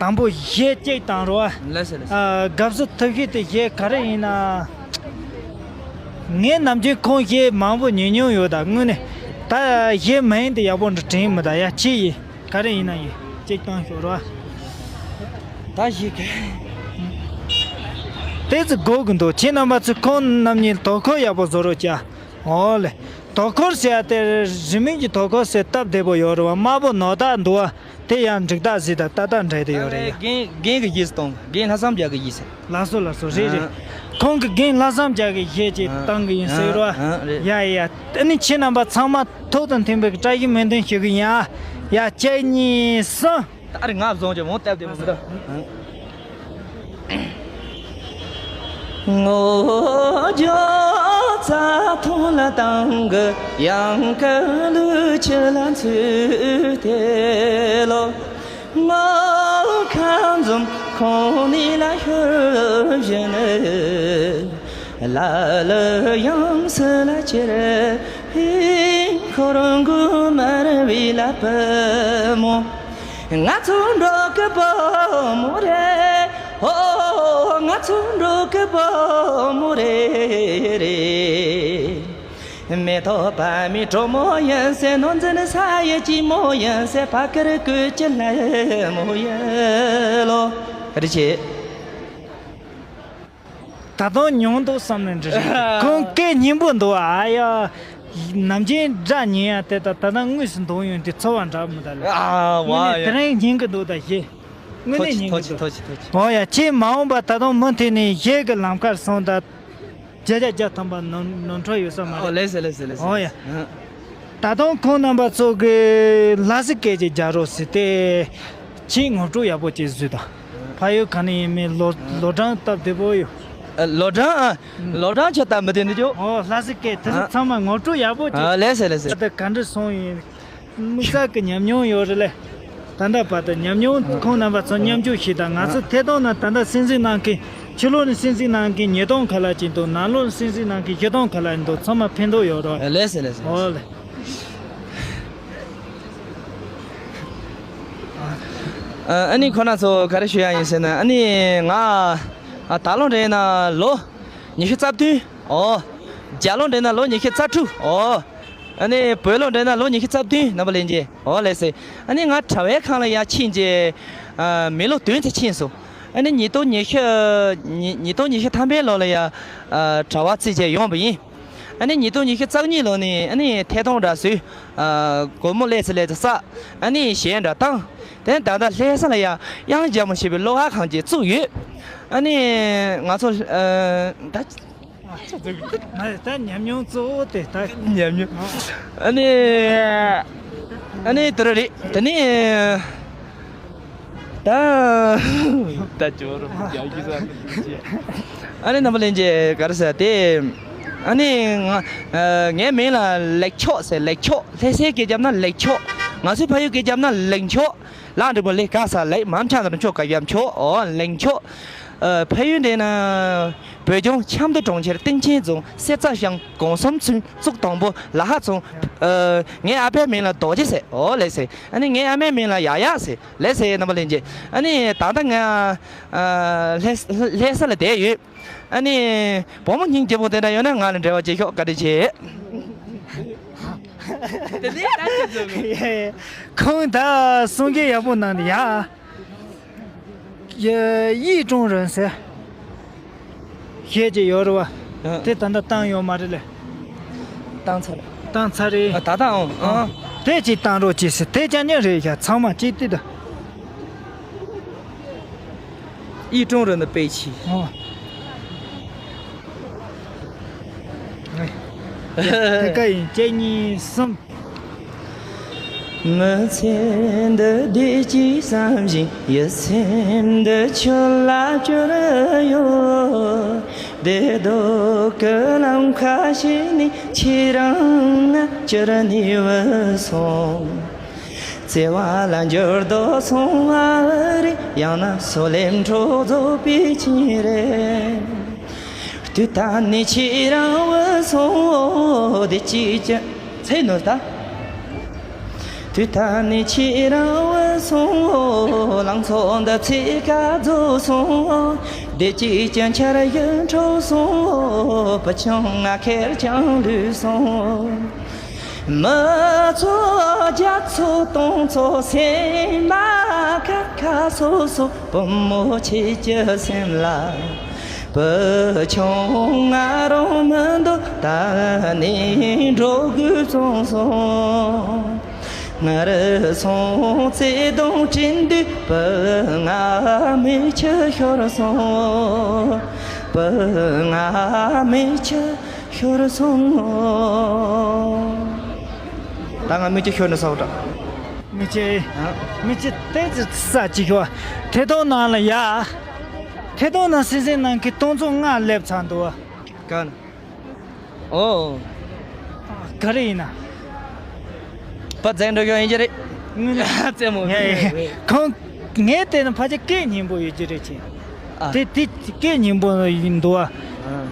དང་པོ་གཞས་གཅིག་བཏང་རོགས། ལགས་སོ་ལགས་སོ། ཨ། དགའ་བསུ་ཐུགས་ཤིག་དེ་གཞས་ག་རེ་ཡིན་ན། ངས་ནམ་རྒྱུན་ཁོང་གཞས་མང་པོ་ཉན་མྱོང་ཡོད་ད་དངོས་གནས། ད་གཞས་མིང་དེ་ཡག་པོ་འདྲ་དྲན་མི་ད་ཡ། ཅི་ཡིན་ག་རེ་ཡིན་ན་ཡིན་གཅིག་བཏང་ཤོག་རོགས། ད་གཞས་ག་དེ་ཚོ་དགོས་ཀྱི་འདུག་ཁྱེད་རྣམ་པ་ཚོས་ཁོང་རྣམ་གཉིས་དོ་ཁུར་ཡག་པོ་བཟོ་རོགས་བྱ། ཨོ་ལེ། དོ་ཁུར་ཟེར་ཡ་དེ་རི་མིང་གི་དོ་ཁུར་ཟེར་སྟབས་བདེ་པོ་ཡོད་རེད་བ། དམར་པོ་ནོར་རྟགས་འདུག་བ། དེ་ཡང་འགྲིག་རྟགས་ཟིག་དང་ཏག་ཏག་འདྲ་དེ་ཡོད་རེད་ཡ། རྒན་རྒན་གྱི་གཞས་གཏོང་། རྒན་ལྷག་བསམ་རྒྱལ་གྱི་གཞས་ཟེར། ལགས་སོ་ལགས་སོ། རེད་རེད། ཨ། ཁོང་གི་རྒན་ལྷག་བསམ་རྒྱལ་གྱི་གཞས་ཅིག་ཨ། བཏང་གི་ཡིན་ཟེར་རོ། ཨ། ཨ། རེད། ཡ་ཡ། ཨ་ནི་ཁྱེད་རྣམ་པ་ཚང་མ་ཐུགས་དང་མཐུན་པའི་བཀྲ་ཤིས་སྨོན་འདུན་ཞུ་གི་ཡིན་ཨ། ཡ། གཅིག་གཉིས་གསུམ། ད་རེས་ང་བཟུང་ཅིག་མོ་བཏབ་བསྡད་མོ་འདུག་ངོ་ཇོ་ཚ་ཐོང་ལ་དང་གི་ཡང་ཀ་ལུ་ཆུ་ལ་ཚུད་དེ་ལོ། ངོ་ཁ་འཛོམས་ཁོང་ནི་ལ་ཤོད་བཞིན་ལ་ལ་ཡང་སུ་ལ་ཅིར་ཧིང་ཁོ་རང་གུ་མར་བི་ལ་པ་མོ། ང་ཚོ་འགྲོ་གི་བུ་མོ་རེད། ཧོ། ང་ཚོ་འགྲོ་གི་བུ་མོ་རེད་རེད། མེ་ཏོག་པདྨའི་གྲོགས་མོ་ཡིན་ཟེར། ནོར་འཛིན་ས་ཡི་སྐྱིད་མོ་ཡིན་ཟེར། ཕ་ཁར་ཀུ་ཅི་ལ་མོ་ཡིན་ལོ། རེད་ཆེ། ད་དུང་ཉུང་འདུག་བསམ་ནས་འདྲི་རེད། ཁོང་སྐད་སྙན་པོ་འདུག་ཨ་ཡ། ནམ་རྒྱུན་སྒྲ་ཉན་ཡ་དེ་དང་ད་ལྟ་དངོས་སུ་འདོན་ཡོང་དུས་ཚོར་བ་འདྲ་མི་འདུག་ལ། ཨ་ཝ། དངོས་གནས་ཡ། དེ་རིང་སྙན་གི་འདུག་ད་ཞེ། དངོས་གནས་སྙན་གི་འདུག་ཐོ་ཅི་ཐོ་ཅི། ཨོ་ཡ། ཁྱེད་མ་འོངས་པ་ད་དུང་མུ་མཐུད་ནས་གཞས་ཀྱི་ལམ་ཁར་སོང་ད། བརྒྱ་ཆ་བརྒྱ་ཐམ་པ་ནོར་ནོར་འཁྲུལ་ཡོད་ས་མ་རེད། ཨོ་ལེ་སེ་ལེ་སེ་ལེ་སེ། ཨོ་ཡ། ཨ། ད་དུང་ཁོང་རྣམ་པ་ཚོ་གི་ལྷ་སའི་སྐད་ཅིག་རྒྱག་རོགས་ཟེར་ཏེ། ཁྱེད་ངོ་སྤྲོད་ཡག་པོ་ཅིག་བཟོས་དང་། ཕ་ཡུལ་ག་ནས་ཡིན་མིན་ལོ་ལོ་གྲངས་སྟབས་བདེ་པོ་ཡོད། ཨ། ལོ་གྲངས་ཨ། ལོ་གྲངས་ཆ་སྟབས་མི་བདེ་འདུག་ཅོ། ཨོ་ལྷ་སའི་སྐད་དེ་ཚོ་ཨ། ཚང་མ་ངོ་སྤྲོད་ཡག་པོ་ཅིག་ཨ་ལེ་སེ་ལེ་སེ། ད་ལྟ་ག་འདྲ་སོང་ཡིན། དམིགས་བསལ་གྱི་ཉམས་མྱོང་ཡོད་རེད་ལེ། ད་ལྟ་བར་དུ་ཉམས་མྱོང་ཁོང་རྣམ་པ་ཚོ་མཉམ་སྤྱོད་བྱེད་དང་། ང་ཚོ་ཐད་གཏོང་ནང་ད་ལྟ་སྲིད་འཛིན་གནང་མཁན། ཕྱི་ལོགས་ནས་སྲིད་འཛིན་གནང་མཁན་ཉིས་སྟོང་ཁ་ལ་ཅིག་འདུག་ནང་ལོགས་ནས་སྲིད་འཛིན་གནང་མཁན་བཞི་སྟོང་ཁ་ལ་འདུག་ཚང་མ་ཕན་ཐོགས་ཡོད་རེད། ལེ་སེ་ལེ་སེ། ཨོ་ལེ། ཨ་ནི་ཁོ་ན་ཚོ་ག་རེ་ཞུ་ཡ་ཡིན་ཟེར་ན། ཨ་ནི་ང་ད་ལོ་འདྲེ་ན་ལོ་ཉི་ཤུ་རྩ་བདུན། ཨོ། རྒྱ་ལོ་འདྲེ་ན་ལོ་ཉི་ཤུ་རྩ་དྲུག་ཨོ། ཨ་ནི་བོད་ལོ་འདྲེ་ན་ལོ་ཉི་ཤུ་རྩ་བདུན། རྣམ་པ་ལྷན་རྒྱས། ཨོ་ལེ་སེ། ཨ་ནི་ང་གྲྭ་བའི་ཁང་ལ་ཡར་ཕྱིན་རྗེས། ཨ། མི་ལོ་བདུན་ཙམ་ཕྱིན་སོང་། ཨ་ནི་ཉིས་སྟོང་ཉི་ཤུ། ཉིས་ཉིས་སྟོང་ཉི་ཤུ་ཐམ་པའི་ལོ་ལ་ཡར། ཨ། གྲྭ་བ་རྩིས་བྱས་ཡོང་བ་ཡིན། ཨ་ནི་ཉིས་སྟོང་ཉི་ཤུ་རྩ་གཉིས་ལོ་ནས་ཨ་ནི་ཐད་གཏོང་འདྲ་བཟོས། ཨ། སྒོར་མོ་ལེ་ཚེ་ལེ་ཚེ་བསགས། ཨ་ནི་གཞས་འདྲ་བཏང་། དེ་ནས་ད་ལྟ་ལྷ་ས་ལ་ཡར་དབྱངས་འཇམ་པོ་ཞེས་པའི་གློག་ཀླད་ཁང་ཅིག་བཙུགས་ཡོད། ཨ་ནི་ང་ཚོ། ཨ། ད། མ་རེད། ད་ཉམས་མྱོང་གཙོ་བོ་དེ་ད། ཉམས་མྱོང་། ཨ་ནི། ཨ་ནི་དེ་རེད། དེ་ནི། ད། ད་ཇོ་རུ་རྒྱག་གི་ས་མི་ཅེ། ཨ་ནི་རྣམ་པ་ལྷན་རྒྱས་ག་རེ་ཟེར་དེ། ཨ་ནི་ང་། ཨ། ངའི་མིང་ལ་ལེགས་མཆོག་ཟེར། ལེགས་མཆོག་ལྷ་སའི་སྐད་རྒྱབ་ན་ལེགས་མཆོག་ང་ཚོའི་ཕ་ཡུལ་སྐད་རྒྱབ་ན་ལེགས་མཆོག་ལ་འགྲིག་པོ་ལེ་ག་ས་ལེགས་མ་འཆང་དང་མཆོག་ག་ཡབ་མཆོག་ཨོ་ལེགས་མཆོག་ཨ། ཕ་ཡུལ་འདི་ན། བོད་ལྗོངས་ཆབ་མདོ་གྲོང་ཁྱེར་སྟེང་ཆེན་རྫོང་གསེར་རྩ་ཤང་སྒང་གསུམ་ཚུན་གཙུག་དང་པོ་ལ་ཧ་ཚོང་། ཨ། ངའི་ཨ་ཕའི་མིང་ལ་རྡོ་རྗེ་ཟེར། ཨོ་ལེ་ཟེར། ཨ་ནི་ངའི་ཨ་མའི་མིང་ལ་ཡ་ཡ་ཟེར། ལེ་ཟེར་རྣམ་པ་ལྷན་རྒྱས། ཨ་ནི་ད་ལྟ་ང་། ཨ། ལྷ་ལྷ་ས་ལ་བསྡད་ཡོད། ཨ་ནི་བུ་མོ་སྙིང་རྗེ་པོ་དེ་འདྲ་ཡོད་ན་ང་ལ་འབྲེལ་བ་བྱེད་ཤོག་བཀའ་དྲིན་ཆེ། དེ་ནས་ད་ཅི་བཟོ་དགོས། ཁོང་ད་གསུང་སྐད་ཡག་པོ་གནང་འདུག་ཡ། ཡི་ཀྲུང་རེན་ཟེར། ཞེས་ཀྱི་ཡོད་རེད་བ། ཨ། དེ་ད་ལྟ་བཏང་ཡོད་མ་རེད་ལེ། བཏང་ཚར་རེད། བཏང་ཚར་རེད། ཨ། ད་ད་ཨང་ཨང་། དེ་གཅིག་བཏང་རོགས་གྱིས་ཟེར། དེ་ཅང་ཉན་རེད་ཡ། ཚང་མ་གཅིག་ལྟོས་དང་། ཡི་ཀྲུང་རེན་ནི་པེ་ཆི། ཨ། དེ་ཀ་ཡིན། གཅིག་གཉིས་གསུམ། མི་ཚེ་འདི་བདེ་སྐྱིད་བསམ་བཞིན་ཡིད་སེམས་འདི་ཁྱོད་ལ་བཅོལ་ཡོད། བདེ་སྡུག་གི་ལམ་ཁ་ཞིག་ནས་ཁྱེད་རང་ང་བཅར་ནས་བུད་སོང་། བརྩེ་བ་ལ་འགྱུར་ལྡོག་སོང་བ་རེད། ཡང་ན་སོ་ལེམ་འཕྲོ་རྫོགས་པའི་རྐྱེན་རེད། དུས་ད་ནས་ཁྱེད་རང་བུད་སོང་བདེ་སྐྱིད་ཅན། ཚེ་ནོར་ད། དུས་ད་ནས་ཁྱེད་རང་བུད་སོང་། ལང་ཚོ་འདི་ཚེ་ག་རྫོགས་སོང་། བདེ་སྐྱིད་ཅན་འཆར་ཡན་འཕྲོ་སོང་། བུ་ཆུང་ང་ཁེར་རྐྱང་ལུས་སོང་། མི་ཚོ་རྒྱ་ཚོ་སྟོང་ཚོ་སེམས་པ་ཁ་ཁ་སོ་སོ། བུ་མོ་ཁྱེད་ཀྱི་སེམས་ལ་བུ་ཆུང་ང་རང་མི་འདུག་ད་ནི་འགྲོ་དགོས་བྱུང་སོང་། ང་རང་སོང་བརྩེ་དུང་དྲན་དུས་བུ་ང་མིག་ཆུ་ཤོར་སོང་། བུ་ང་མིག་ཆུ་ཤོར་སོང་། ད་ང་མིག་ཆུ་ཤོར་ནས་སོང་། མིག་ཆུ། མིག་ཆུ་ཏོག་ཙམ་ས་གཅིག་ཤོར། ཐད་གཏོང་ནང་ལ་ཡ། ཐད་གཏོང་ནང་སེམས་སེམས་ནང་གི་སྟོང་ཚོ་ལྔ་སླེབས་ཚར་འདུག་ག་ཨོ། ག་རེ་ཡིན་ན། པ་རྫས་འགྲོ་གི་ཡིན་གྱི་རེད། དངོས་གནས། རྩེད་མོ། ཡ་ཡ། ཁོང་། ངས་བལྟས་ན་ཕལ་ཆེར་སྐད་སྙན་པོ་ཡོད་ཀྱི་རེད་ཅེས། ཨ། དེ་དེ་སྐད་སྙན་པོ་ཡིན་འདུག་ཨ།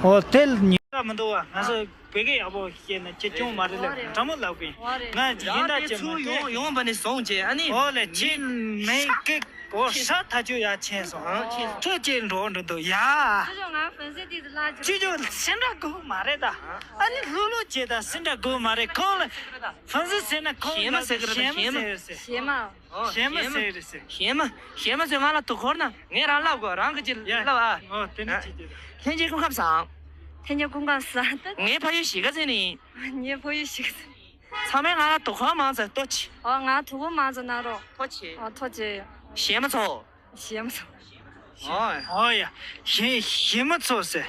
ཨོ་དེ་ལ་ཉེ་ར་མི་འདུག་ཨ། ང་ཚོ་བོད་སྐད་ཡག་པོ་བཤད་ན་ཁྱེད་སྐྱོན་མ་རེད་ལབ་འདྲ་མོ་ལབ་གི་ཡིན། ང་ཡིན་ད་ཡང་དེ་ཅེས་མ་ཚུར་ཡོང་ཡོང་བ་ནས་བཟུང་བྱས་ཨ་ནི། ཨོ་ལས་ཁྱེད་མེད་སྐད། ཨོ་ཧྲ་ཐག་ཆོད་ཡ་ཆེན་སོང་། ཨ། ཁྲོད་ཅེས་འགྲོ་འགྲོ་འདུག་ཡ། ཅི་ཅོ་ང་ཧྥན་སི་ཏི་ལ་ཅི་ཅོ་སེམས་ཁྲལ་དགོས་མ་རེད་ད། ཨ་ནི་ལྷུག་ལྷུག་བྱེད་ད་སེམས་ཁྲལ་དགོས་མ་རེད་ཁོང་ལ། ཧྥན་སི་ཟེར་ན་ཁོང་ཞེ་མ་ཟེར་གི་རེད། ཞེ་མ་ཟེར་ཟེར། ཞེ་མ། ཨོ་ཞེ་མ་ཟེར་གི་རེད་ཟེར། ཞེ་མ། ཞེ་མ་ཟེར་ང་ལ་དུ་འཁོར་ན་ངས་རང་ལབ་དགོས་རང་གི་ཅི་ཡ། ལབ་ཨ། ཨོ་དེ་ནི་ཅི་ཅི་རེད། ལྷན་རྒྱས་སྐུ་ཁམས་བཟང་། ལྷན་རྒྱས་སྐུ་ཁམས་བཟང་། ངའི་ཕ་ཡུལ་གཞིས་ཀ་རྩེ་ནས་ཡིན། ངའི་ཕ་ཡུལ་གཞིས་ཀ་རྩེ། ཚང་མས་ང་ལ་དོ་ཁུར་མང་ཙམ་ལྟོས་ཆེ། ཨོ་ང་དོ་ཁུར་མང་ཙམ་གནང་རོགས། ཐུགས་རྗེ་ཆེ། ཨོ་ཐུགས་རྗེ་ཆེ། ཞེ་མ་ཚོ། ཞེ་མ་ཚོ། ཨོ། ཨོ་ཡ། ཞེ་ཞེ་མ་ཚོ་ཟེར།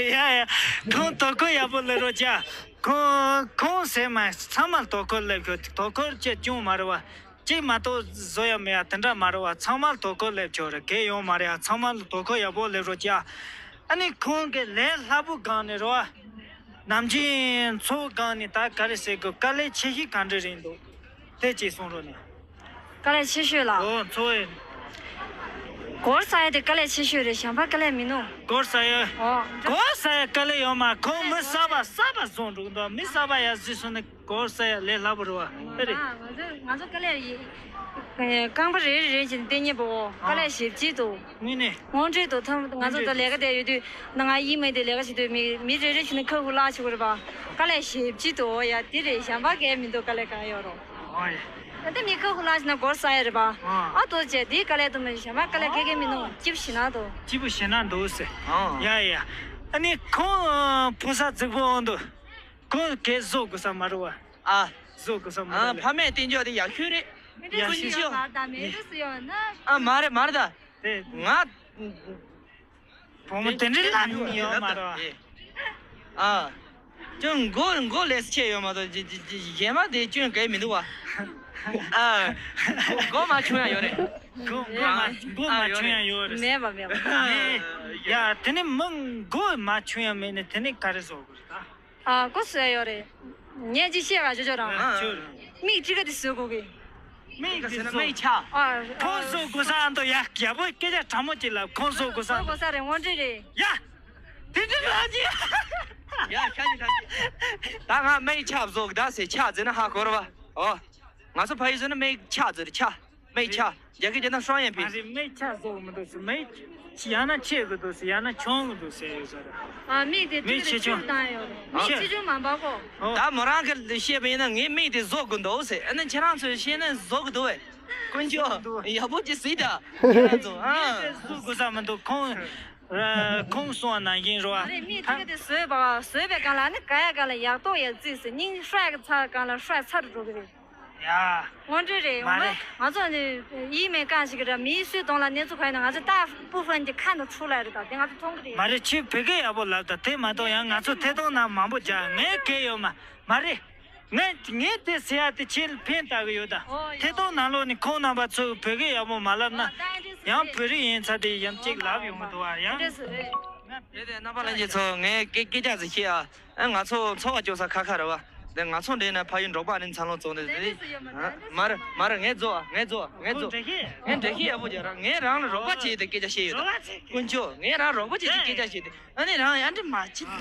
ཡ་ཡ། ཁོང་དོ་ཁུར་ཡག་པོ་སླེབས་རོགས་བྱ། ཁོང་ཁོང་ཟེར་མ་ཚང་མར་དོ་ཁུར་སླེབས་ཁྱོད་དོ་ཁུར་བྱེད་ཅུང་མ་རེད་བ། གཅིག་མ་གཏོགས་བཟོ་ཡ་མེད་ཡ་དེ་འདྲ་མ་རེད་བ། ཚང་མར་དོ་ཁུར་སླེབས་ཆོག་རེད་གལ་ཡོང་མ་རེད་ཡ། ཚང་མར་དོ་ཁུར་ཡག་པོ་སླེབས་རོགས་བྱ། ཨ་ནི་ཁོང་གི་ལས་སླ་པོ་སྒང་ནས་རེད་བ། ནམ་རྒྱུན་འཚོ་བའི་སྒང་ནས་ད་ག་རེ་ཟེར་དགོས་དཀའ་ལས་ཆེ་ཤོས་ག་འདྲ་རེད་འདུག་དེ་གཅིག་གསུང་རོགས་གནང་། དཀའ་ལས་ཆེ་ཤོས་ལ། ཨོ་འཚོ་བའི། སྒོར་ས་ཡ་དེ་དཀའ་ལས་ཆེ་ཤོས་རེད་གཞན་པ་དཀའ་ལས་མི་འདུག་སྒོར་ས་ཡ། ཨོ། སྒོར་ས་ཡ་དཀའ་ལས་ཡོད་མ་ཁོང་མི་གསར་པ་གསར་པ་བཟོ་འགྲོ་གི་འདུག་མི་གསར་པ་ཡ་གཟིགས་སོང་ན་སྒོར་ས་ཡ་ལས་སླ་པོ་རེད་བ་ཨེ་རེད། ང་ཚོ་ང་ཚོ་དཀའ་ལས་ཡི། རྐང་པ་རེ་རེ་རེ་བཞིན་བསྟན་ཉེ་པོ་དཀའ་ལས་ཞེ་པོ་ཅིག་འདུག་དངོས་གནས། དངོས་འབྲེལ་དུ་ཐམ་ང་ཚོ་ད་ལས་ཀ་དེ་ཡོད་དུས་ན་ང་ཡིན་མིན་དེ་ལས་ཀ་བྱེད་དུས་མི་མི་རེ་རེ་བྱས་ནས་ཁ་ཁུ་ལག་བྱེད་དགོས་རེད་པ། དཀའ་ལས་ཞེ་པོ་ཅིག་འདུག་ཡ་དེ་རེད་གཞན་པ་གས་མི་འདུག་དཀའ་ལས་གང་ཡོད་རོགས། ཨོ་ཡ། ད་ལྟ་མི་ཁ་ཁུ་ལག་བྱེད་ན་སྒོར་ས་ཡ་རེད་པ། ཨ་ཏོ་བྱས་དེའི་དཀའ་ལས་དུ་མི་གཞན་པ་དཀའ་ལས་ཁེ་ཁེ་མི་འདུག་སྐྱིད་པོ་ཞེ་ན་འདུག་སྐྱིད་པོ་ཞེ་ན་འདུག་ཟེར། ཡ་ཡ། ཨ་ནི་ཁོང་ཕོ་གསར་རྫིག་པོ་འོང་འདུག་ཁོང་གས་བཟོ་དགོས་ས་མ་རེད་བ། ཨ། བཟོ་དགོས་ས་མ་ཨ་རེད་ཕ་མས་བསྟན་འཇོག་དེ་ཡག་ཤོས་རེད། མི་འདྲ་ཡག་ཤོས་ཤོས། མ་ད་མི་འདྲ་སུ་ཡོད་ན། ཨ་མ་རེད་མ་རེད་ད། དེ། ང་། བུ་མོ་དེ་འདྲའི་ལབ་མྱོང་ཡོད་མ་རེད་བ། ཨ། ཅུང་མགོ་མགོ་ལས་ཆེ་ཡོད་མ་གཏོགས་ཇི་ཇི་ཇི་གཞན་མ་དེ་ཅུང་གས་མི་འདུག་བ། ཨ། མགོ་མ་ཆུང་ཡ་ཡོད་རེད། མགོ་མགོ་མ་མགོ་མ་ཆུང་ཡ་ཡོད་རེད། མེད་པ་མེད་པ། ཡ་དེ་ནི་མི་མགོ་མ་ཆུང་ཡ་མེད་ནི་དེ་ནི་ག་རེ་བཟོ་དགོས་རེད་ད། ཨ་ཀོ་སུ་ཡ་ཡོད་རེད། ངས་ཅིག་བཤད་ག་ཅོ་ཅོ་རང་། ཨ། མིག་ཁྲི་ཀ་དེ་བཟོ་དགོས་གི། མིག་དེ་བཟོ། མིག་ཆག་ཨ། ཁོང་བཟོ་དགོས་ས་ཨ་མདོ་ཡ་ཡག་པོ་སྐད་ཆ་དྲང་མོ་ཅིག་ལབ་ཁོང་བཟོ་དགོས་ས། བཟོ་དགོས་ས་རེད་དངོས་འབྲེལ་རེད། ཡ། དེ་འདྲ་ལབ་ཀྱི། ཡ་ཤ་ཅིག་ཤ་ཅིག་ད་ང་མིག་ཆག་བཟོ་གི་ད་ཟེར་ཆག་ཟེར་ན་ཧ་གོ་ར་བ། ཨོ། ང་ཚོ་ཕ་ཡུལ་ཟེར་ན་མིག་ཆག་ཟེར་ཆག་མིག་ཆག་རྒྱ་སྐད་བརྗོད་ན་双眼皮། མ་རེད་མིག་ཆག་བཟོ་གི་མི་འདུག་ཟེར་མིག་ཡང་ན་ཆེ་གི་འདུག་ཟེར་ཡང་ན་ཆུང་གི་འདུག་ཟེར་ཡོད་ས་རེད། ཨ་མིག་དེ་མིག་ཆེ་ཆུང་། བཏང་ཡོད་རེད། མིག་ཆེ་ཆུང་མ་འབབ་གོ། ད་མོ་རང་གི་བཤད་པ་ཡིན་ན་ངའི་མིག་དེ་བཟོ་དགོས་འདུག་ཟེར་ཨ་ནི་ཁྱེད་རང་ཚོས་བཤད་ན་བཟོ་གི་འདུག་བས། དཀོན་མཆོག་ཡག་པོ་ཅིག་གཟིགས་ད། ཁྱེད་རང་ཚོ་ཨ། བཟོ་དགོས་ས་མི་འདུག་ཁོང་། ཁོང་གསུངས་པ་ནང་བཞིན་རེད་བ། ཨ་རེད་མིག་ཐིག་གི་དེ་བཟོས་པ་བཟོས་པའི་སྒང་ལ་ནི་ག་ཡ་སྒང་ལ་ཡག་ཏོག་ཡག་རྩིས་ཟེར་སྙིང་ཧྲ་གི་ཚ་སྒང་ལ་ཧྲ་ཚ་རུ་འགྲོ་གི་རེད། ཡ། དངོས་འབྲེལ་རེད་མ་ཡོང་ན་རེད། ང་ཚོ་ནི་ཡིད་མེད་རྐང་ཞིག་གི་ར་མིའི་སུས་གདོང་ལ་གནས་ཚུལ་ག་ཡིན་ན་ང་ཚོ་ལྟ་སྤུ་ཧྥན་གྱི་ཁ་ནང་འཁྲུག་ལ་རེད་ད་དེ་ང་ཚོ་མཐོང་གི་རེད། མ་རེད་ཁྱོད་བོད་སྐད་ཡག་པོ་ལབ་ད་དེ་མ་གཏོགས་ཡང་ང་ཚོ་ཐད་གཏོང་ནང་མང་པོ་རྒྱག་ངས་གལ་ཡོད་མ་མ་རེད། ངས་ངས་དེ་ཟེར་ཡ་དེ་ཁྱེད་ལ་ཕན་བཏགས་གི་ཡོད་ད། ཨོ་ཡ། ཐད་གཏོང་ནང་ལོགས་ནས་ཁོང་རྣམ་པ་ཚོས་བོད་སྐད་ཡག་པོ་མ་ལབ་ན། ཨོ་ད་ཨེ་འདྲས་ཡང་བོད་རིགས་ཡིན་ཚ་དེ་ཡང་གཅིག་ལབ་ཡོང་གི་འདུག་ཨ་ཡང་། ཨེ་འདྲས་རེད། དེ་དེ་རྣམ་པ་ལྷན་རྒྱས་ཚོ་ངས་སྐད་སྐད་ཆ་ཟིག་བཤད་ཨ། ཨ་ང་ཚོ་འཚོ་བ་སྐྱོང་ས་ཁ་ཁ་རེད་བ། དེ་ང་ཚོ་འདྲེས་ན་ཕ་ཡུལ་འབྲོག་པ་ནི་འཚར་ལོངས་བྱུང་ནས་དེ་མ་རེད་མ་རེད་ངས་རྫོགས་ཨ་ངས་རྫོགས་ཨ་ངས་རྫོགས། ངས་འགྲེལ་བཤད་ཡག་པོ་རྒྱག་ར་ངས་རང་ལ་རོགས་པ་བྱས་ཏེ་སྐད་ཆ་བཤད་ཡོད་ད། དཀོན་མཆོག་ངས་རང་རོགས་པ་བྱས་ཏེ་སྐད་ཆ་བཤད་དེ། ཨ་ནི་རང་ཡང་འདྲི་མ་བྱེད་དང་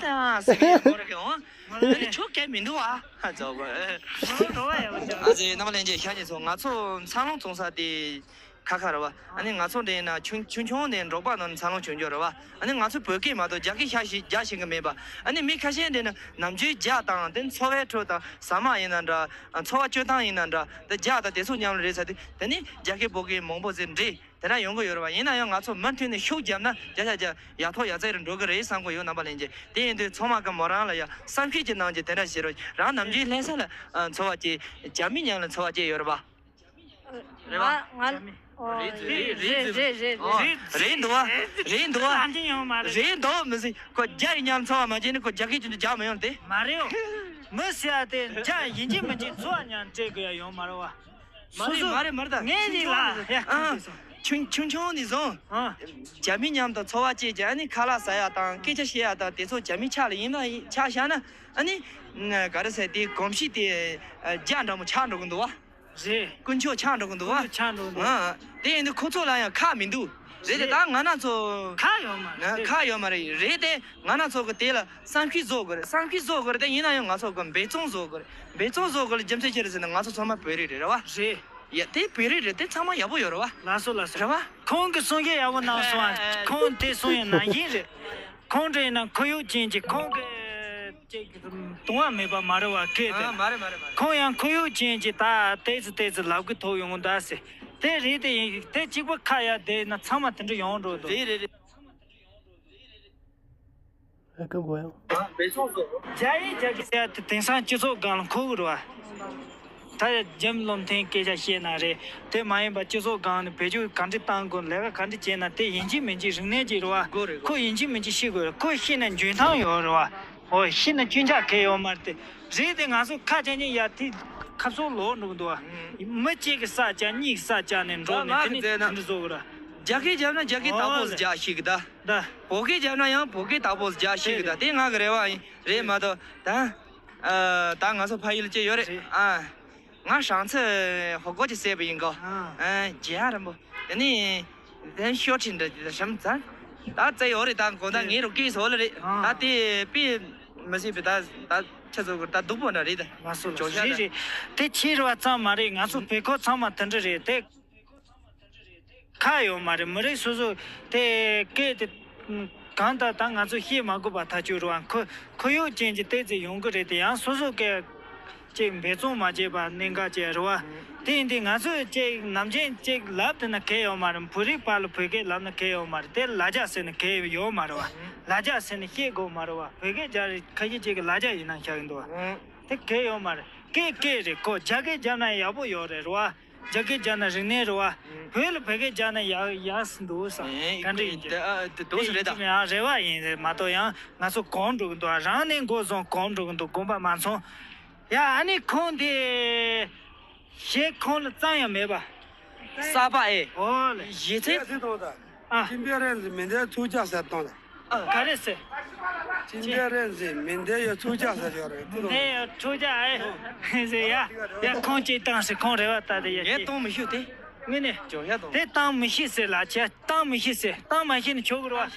ཟེར་གི་ཡོད་རེད་ཨང་། ཨ་ནི་ཁྱོད་སྐད་མི་འདུག་ཨ། ཧ་ཛོ་གོ། ཨ་ཙི་རྣམ་པ་ལྷན་རྒྱས་ཤ་ཉེ་ཚོ་ང་ཚོ་འཚར་ལོངས་བྱུང་ས་དེ་ ཁ་ཁ་རེད་བ། ཨ་ནི་ང་ཚོ་འདི་ཡིན་ན་ཆུང་ཆུང་ཆུང་ནས་འབྲོག་པ་ནང་འཚར་ལོངས་བྱུང་རྒྱུ་རེད་བ། ཨ་ནི་ང་ཚོ་བོད་སྐད་མ་གཏོགས་རྒྱ་སྐད་ཤ་ཞིག་རྒྱག་ཤེས་གི་མེད་པ། ཨ་ནི་མི་ཁ་ཤས་འདི་ན་ནམ་རྒྱུན་རྒྱ་དང་དེ་འཚོ་བའི་ཁྲོད་དང་ཟ་མ་ཡིན་ན་འདྲ། འཚོ་བ་སྤྱོད་སྟངས་ཡིན་ན་འདྲ། དེ་རྒྱ་དང་དེ་ཚོ་མཉམ་རེད་ཟེར་ཏེ། དེ་ནི་རྒྱ་སྐད་བོད་སྐད་མང་པོ་ཟེར་འདྲེས་དེ་འདྲ་ཡོང་གི་ཡོད་རེད་བ། ཡིན་ན་ཡང་ང་ཚོ་མུ་མཐུད་ནས་ཤུགས་བརྒྱབ་ན་བརྒྱ་ཆ་བརྒྱ་ཡག་ཐོག་ཡག་བརྩེགས་རུ་འགྲོ་གི་རེད་བསམ་གི་ཡོད། རྣམ་པ་ལྷན་རྒྱས། དེ་ཡིན་དུས་ཚང་མ་གི་མོ་རང་ལ་ཡང་བསམ་ཤེས་ཀྱི་གནང་རྒྱུ་དེ་འདྲ་བྱེད་རོགས། རང་ནམ་རྒྱུན་ལྷ་ས་ལ་འཚོ་བ་སྐྱེལ། རྒྱ་མི་མཉམ་ལ་འཚོ་བ་སྐྱེལ་ཡོད་རེད་བ། རེད་བ། ང་ང་རེད་རེད་རེད་རེད་རེད་རེད། ཨོ། རེད་རེད་འདུག་བ། རེད་འདུག་བ། ལྷ་འདྲེ་ཡོང་མ་རེད། རེད་འདུག་མི་སྲིད། ཁོ་རྒྱ་ཡི་མཉམ་འཚོ་བ་མ་བྱས་ནས་ཁོ་རྒྱ་སྐད་ཀྱི་རྒྱག་མི་ཡོང་སྟེ། མ་རེད་ཨོ། མི་ཟེར་ཡ་དེ་རྒྱ་ཡིན་གཅིག་མིན་གཅིག་འཚོ་བ་མཉམ་སྤྲད་དགོས་ཡ་ཡོང་མ་རེད་བ། མ་རེད་མ་རེད་མ་རེད། ད་ངས་ཅིག་ལ་ཡ་ཨ། ཆུང་ཆུང་ཆུང་ནས་བཟུང་། ཨ། རྒྱ་མི་མཉམ་དུ་འཚོ་བ་སྐྱེལ་རྒྱུ། ཨ་ནི་ཁ་ལག་ཟ་ཡ་དང་སྐད་ཆ་བཤད་ཡ་དང་དེ་ཚོ་རྒྱ་མི་ཆ་ལ་ཡིན་པ་ཡིན་ཆ་བཞག་ན། ཨ་ནི་ག་རེ་ཟེར། དེ་གོམས་གཤིས་དེ་རྒྱ་འདྲ་མོ་ཆགས་འགྲོ་གི་འདུག་བ། རེད། དཀོན་མཆོག་ཆགས་འགྲོ་གི་འདུག་བ། ཆགས་འགྲོ་གི་འདུག་ཨ། དེ་ཡིན་དུས་ཁོ་ཚོ་ལ་ཡང་ཁག་མི་འདུག་རེད་དེ། རེད། ད་ང་རང་ཚོ་ཁག་ཡོད་མ་རེད། ཁག་ཡོད་མ་རེད། རེད་དེ། ང་རང་ཚོ་གི་དེ་ལ་བསམ་ཤེས་བཟོ་དགོས་རེད། བསམ་ཤེས་བཟོ་དགོས་རེད། དེ་ཡིན་ན་ཡང་ང་ཚོ་གི་འབད་བརྩོན་བཟོ་དགོས་རེད། འབད་བརྩོན་བཟོ་དགོས་ལ་རྒྱུ་མཚན་ཅི་རེད་ཟེར་ན་ང་ཚོ་ཚང་མ་བོད་རིགས་རེད། རེད་བ། རེད། ཡ་དེ་བོད་རིགས་རེད། དེ་ཚང་མ་ཡག་པོ་ཡོད་རེད་བ། ལགས་སོ་ལགས་སོ། རེད་བ། ཁོང་གི་གསུང་བཤད་ཡག་པོ་གནང་སོང་ཨ། ཁོང་དེ་གསུང་ཡག་ནང་བཞིན་རེད། ཁོང་འདྲ་ཡིན་ན་ཁོར་ཡུག་ཅན་གྱི་ཁོང་གི་ཅིག་དུང་བ་མེད་པ་མ་རེད་བ། སྐད་དེ། ཨ་མ་རེད་མ་རེད་མ་རེད། ཁོང་ཡང་ཁོར་ཡུག་ཅན་གྱི་ད་ཏོག་ཙམ་ཏོག་ཙམ་ལབ་གི་ཐུབ་ཡོང་གི་འདུག་ཟེར། དེ་རེད། དེ་ཡིན། དེ་གཅིག་པུ་ཁ་ཡ་བསྡད་ན་ཚང་མ་དེ་འདྲ་ཡོང་འགྲོ་འདུག་རེད་རེད་རེད། ཨེ་ཀ་གོ་ཡང་། རྒྱ་ཡིག་རྒྱ་སྐད་ཟེར་ཡ་དེ་དེང་སང་སྤྱི་ཚོགས་སྒང་ལ་མཁོ་གི་རེད་བ། ད་རྒྱ་མི་བློ་མཐུན་སྐད་ཆ་བཤད་ན་རེད། དེ་མ་ཡིན་པ་སྤྱི་ཚོགས་སྒང་ནས་བེད་སྤྱོད་ག་འདྲ་བཏང་དགོས། ལས་ཀ་ག་འདྲ་བྱས་ན་དེ་ཡིན་གཅིག་མིན་གཅིག་རིག་གནས་ཅིག་རེད་བ། དགོས་རེད། ཁོ་ཡིན་གཅིག་མིན་གཅིག་ཤེས་དགོས་རེད། ཁོ་ཤེས་ན་འཇོན་ཐང་ཡོད་རེད་བ། ཨོ་ཤེས་ན་སྐྱོན་ཆ་གང་ཡང་ཡོད་མ་རེད་དེ། རེད་དེ། ང་ཚོ་ཁ་ཆ་ཉིན་ཡ་དེ་ཁ་སོ་ལོག་འགྲོ་གི་འདུག་བ། ཨུམ། མི་གཅིག་གིས་ས་བཅག་གཉིས་ཀྱིས་ས་བཅག་ནས་འགྲོ་ནས། ཨ་དེ་ནི་ང་གིས་བལྟས་ན་དེ་འདྲ་བཟོ་གི་རེད། རྒྱ་སྐད་བརྒྱབ་ན་རྒྱ་སྐད་དག་པོ་ཨོ་ལེ། རྒྱག་ཤེས་གི་ད། ད། བོད་སྐད་བརྒྱབ་ན་ཡང་བོད་སྐད་དག་པོ་རྒྱག་ཤེས་གི་ད། དེ་ང་གི་རེ་བ་ཡིན། རེད་མ་གཏོགས་ད། ཨ། ད་ང་ཚོ་ཕ་ཡུལ་ལ་སྐྱེས་ཡོད་རེད། རེད། ཨ། ང་ཧྥ་རན་སི་ཧོ་གོ་ཅི་ཟེར་བ་ཡིན་གོ། ཨ། ཨ། རྒྱ་རིང་པོ། དེ་ནི། དེ་ཤོ་ཁྲིན་འདྲ་ཞིམ་ཚ། ད་བཙལ་ཡོད་རེད། ད་དགོང་དག་ངའི་རོགས་སྐྱེས་སོ་ལ་རེད། ཨ། ད་དེ་དཔེ་མི་སྲིད་པའི་ད་ད་ཆ་ཚོད་ཀྱི་ད་སྡུག་པོ་འདྲ་རེད་ད། ལགས་སོ་ལགས་སོ། ཇོ་ཤ་རེད་ད། རེད། དེ་ཕྱི་རུ་བ་ཙམ་མ་རེད། ང་ཚོ་བོད་ཁོ་ཚང་མ་དེ་འདྲ་རེད་དེ། ཁ་ཡོད་མ་རེད། མི་རིགས་སོ་སོ་དེ་སྐད་དེ་གང་ལྟར་ད་ང་ཚོ་ཤེས་མ་དགོས་པ་ཐག་ཆོད་རེད་བ། ཁོ་ཁོར་ཡུག་ཅན་གྱི་ཏོག་ཙམ་ཡོང་གི་རེད་དེ། ཡང་སོ་སོ་སྐད་ཅིག་འབད་བརྩོན་མ་བྱས་པ་གནད་འགག་ཅིག་རེད་བ། དེ་ཡིན་དུས་ང་ཚོས་ཅིག་ནམ་རྒྱུན་ཅིག་ལབ་བསྡད་ན་གལ་ཡོད་མ་རེད། བོད་རིགས་བར་ལ་བོད་སྐད་ལབ་ན་གལ་ཡོད་མ་རེད། དེ་ལ་རྒྱ་ཟེར་ན་གལ་ཡོད་མ་རེད་བ། ལ་རྒྱ་ཟེར་ན་ཤེས་དགོས་མ་རེད་བ། བོད་སྐད་རྒྱག་རེད། ཁ་ཤས་ཅིག་གིས་ལ་རྒྱ་ཡིན་ན་བཞག་གི་འདུག་བ། དེ་གལ་ཡོད་མ་རེད། སྐད་སྐད་རེད། ཁོ་རྒྱ་སྐད་བརྒྱབ་ན་ཡག་པོ་ཡོད་རེད། རེད་བ། རྒྱ་སྐད་བརྒྱབ་ན་རིག་གནས་རེད་བ། བོད་ལ་བོད་སྐད་བརྒྱབ་ན་ཡག་ཡག་སྲིད་འདུག་བསམ། ཨེ། ག་འདྲ་ཡིན་གྱི། དེ་ཨ་དེ་འདུག་སེ་རེད་ད། དེ་ཡིན་གྱི་མེད་ཨ། རེ་བ་ཡིན་རེད་མ་གཏོགས། ཡང་ང་ཚོ་གོམས་འགྲོ་གི་འདུག་ཨ། རང་ནས་འགོ་བཟུང་གོམས་འགྲོ་གི་འདུག་དགོངས་པ་མ་ཚོམ། ཡ་ཨ་ནི་ཁོང་དེ་གཞས་ཁོང་ལ་རྩམ་ཡང་མེད་པ། གསར་པ་ཨེ། ཨོ་ལེ། གཞས་ཚན། ཨ། ཅིན་པེ་རན་ཟི་མི་འདའི་ཚུགས་ཀྱག་ཟེར་གཏོང་ལ། ག་རེ་ཟེར། ཅིན་པེ་རན་ཟི་མི་འདའི་ཡ་ཚུགས་ཀྱག་ཟེར་ཡོད་རེད། དེ་ལོ། འདའི་ཡ་ཚུགས་ཀྱག་ཨེ་ཟེར་ཡ། ཡ་ཁོང་ཅིག་བཏང་ཟེར། ཁོང་རེ་བ་ལྟ་དེ་ཡ། ངས་གཏོང་མི་ཤུགས་དེ། དངོས་གནས། ཇོ་ཡ་གཏོང་། དེ་བཏང་མི་ཤེས་ཟེར་ལ་ཆ། བཏང་མི་ཤེས་ཟེར། བཏང་མ་ཤེས་ནི་ཆོག་གི་རེད་བ།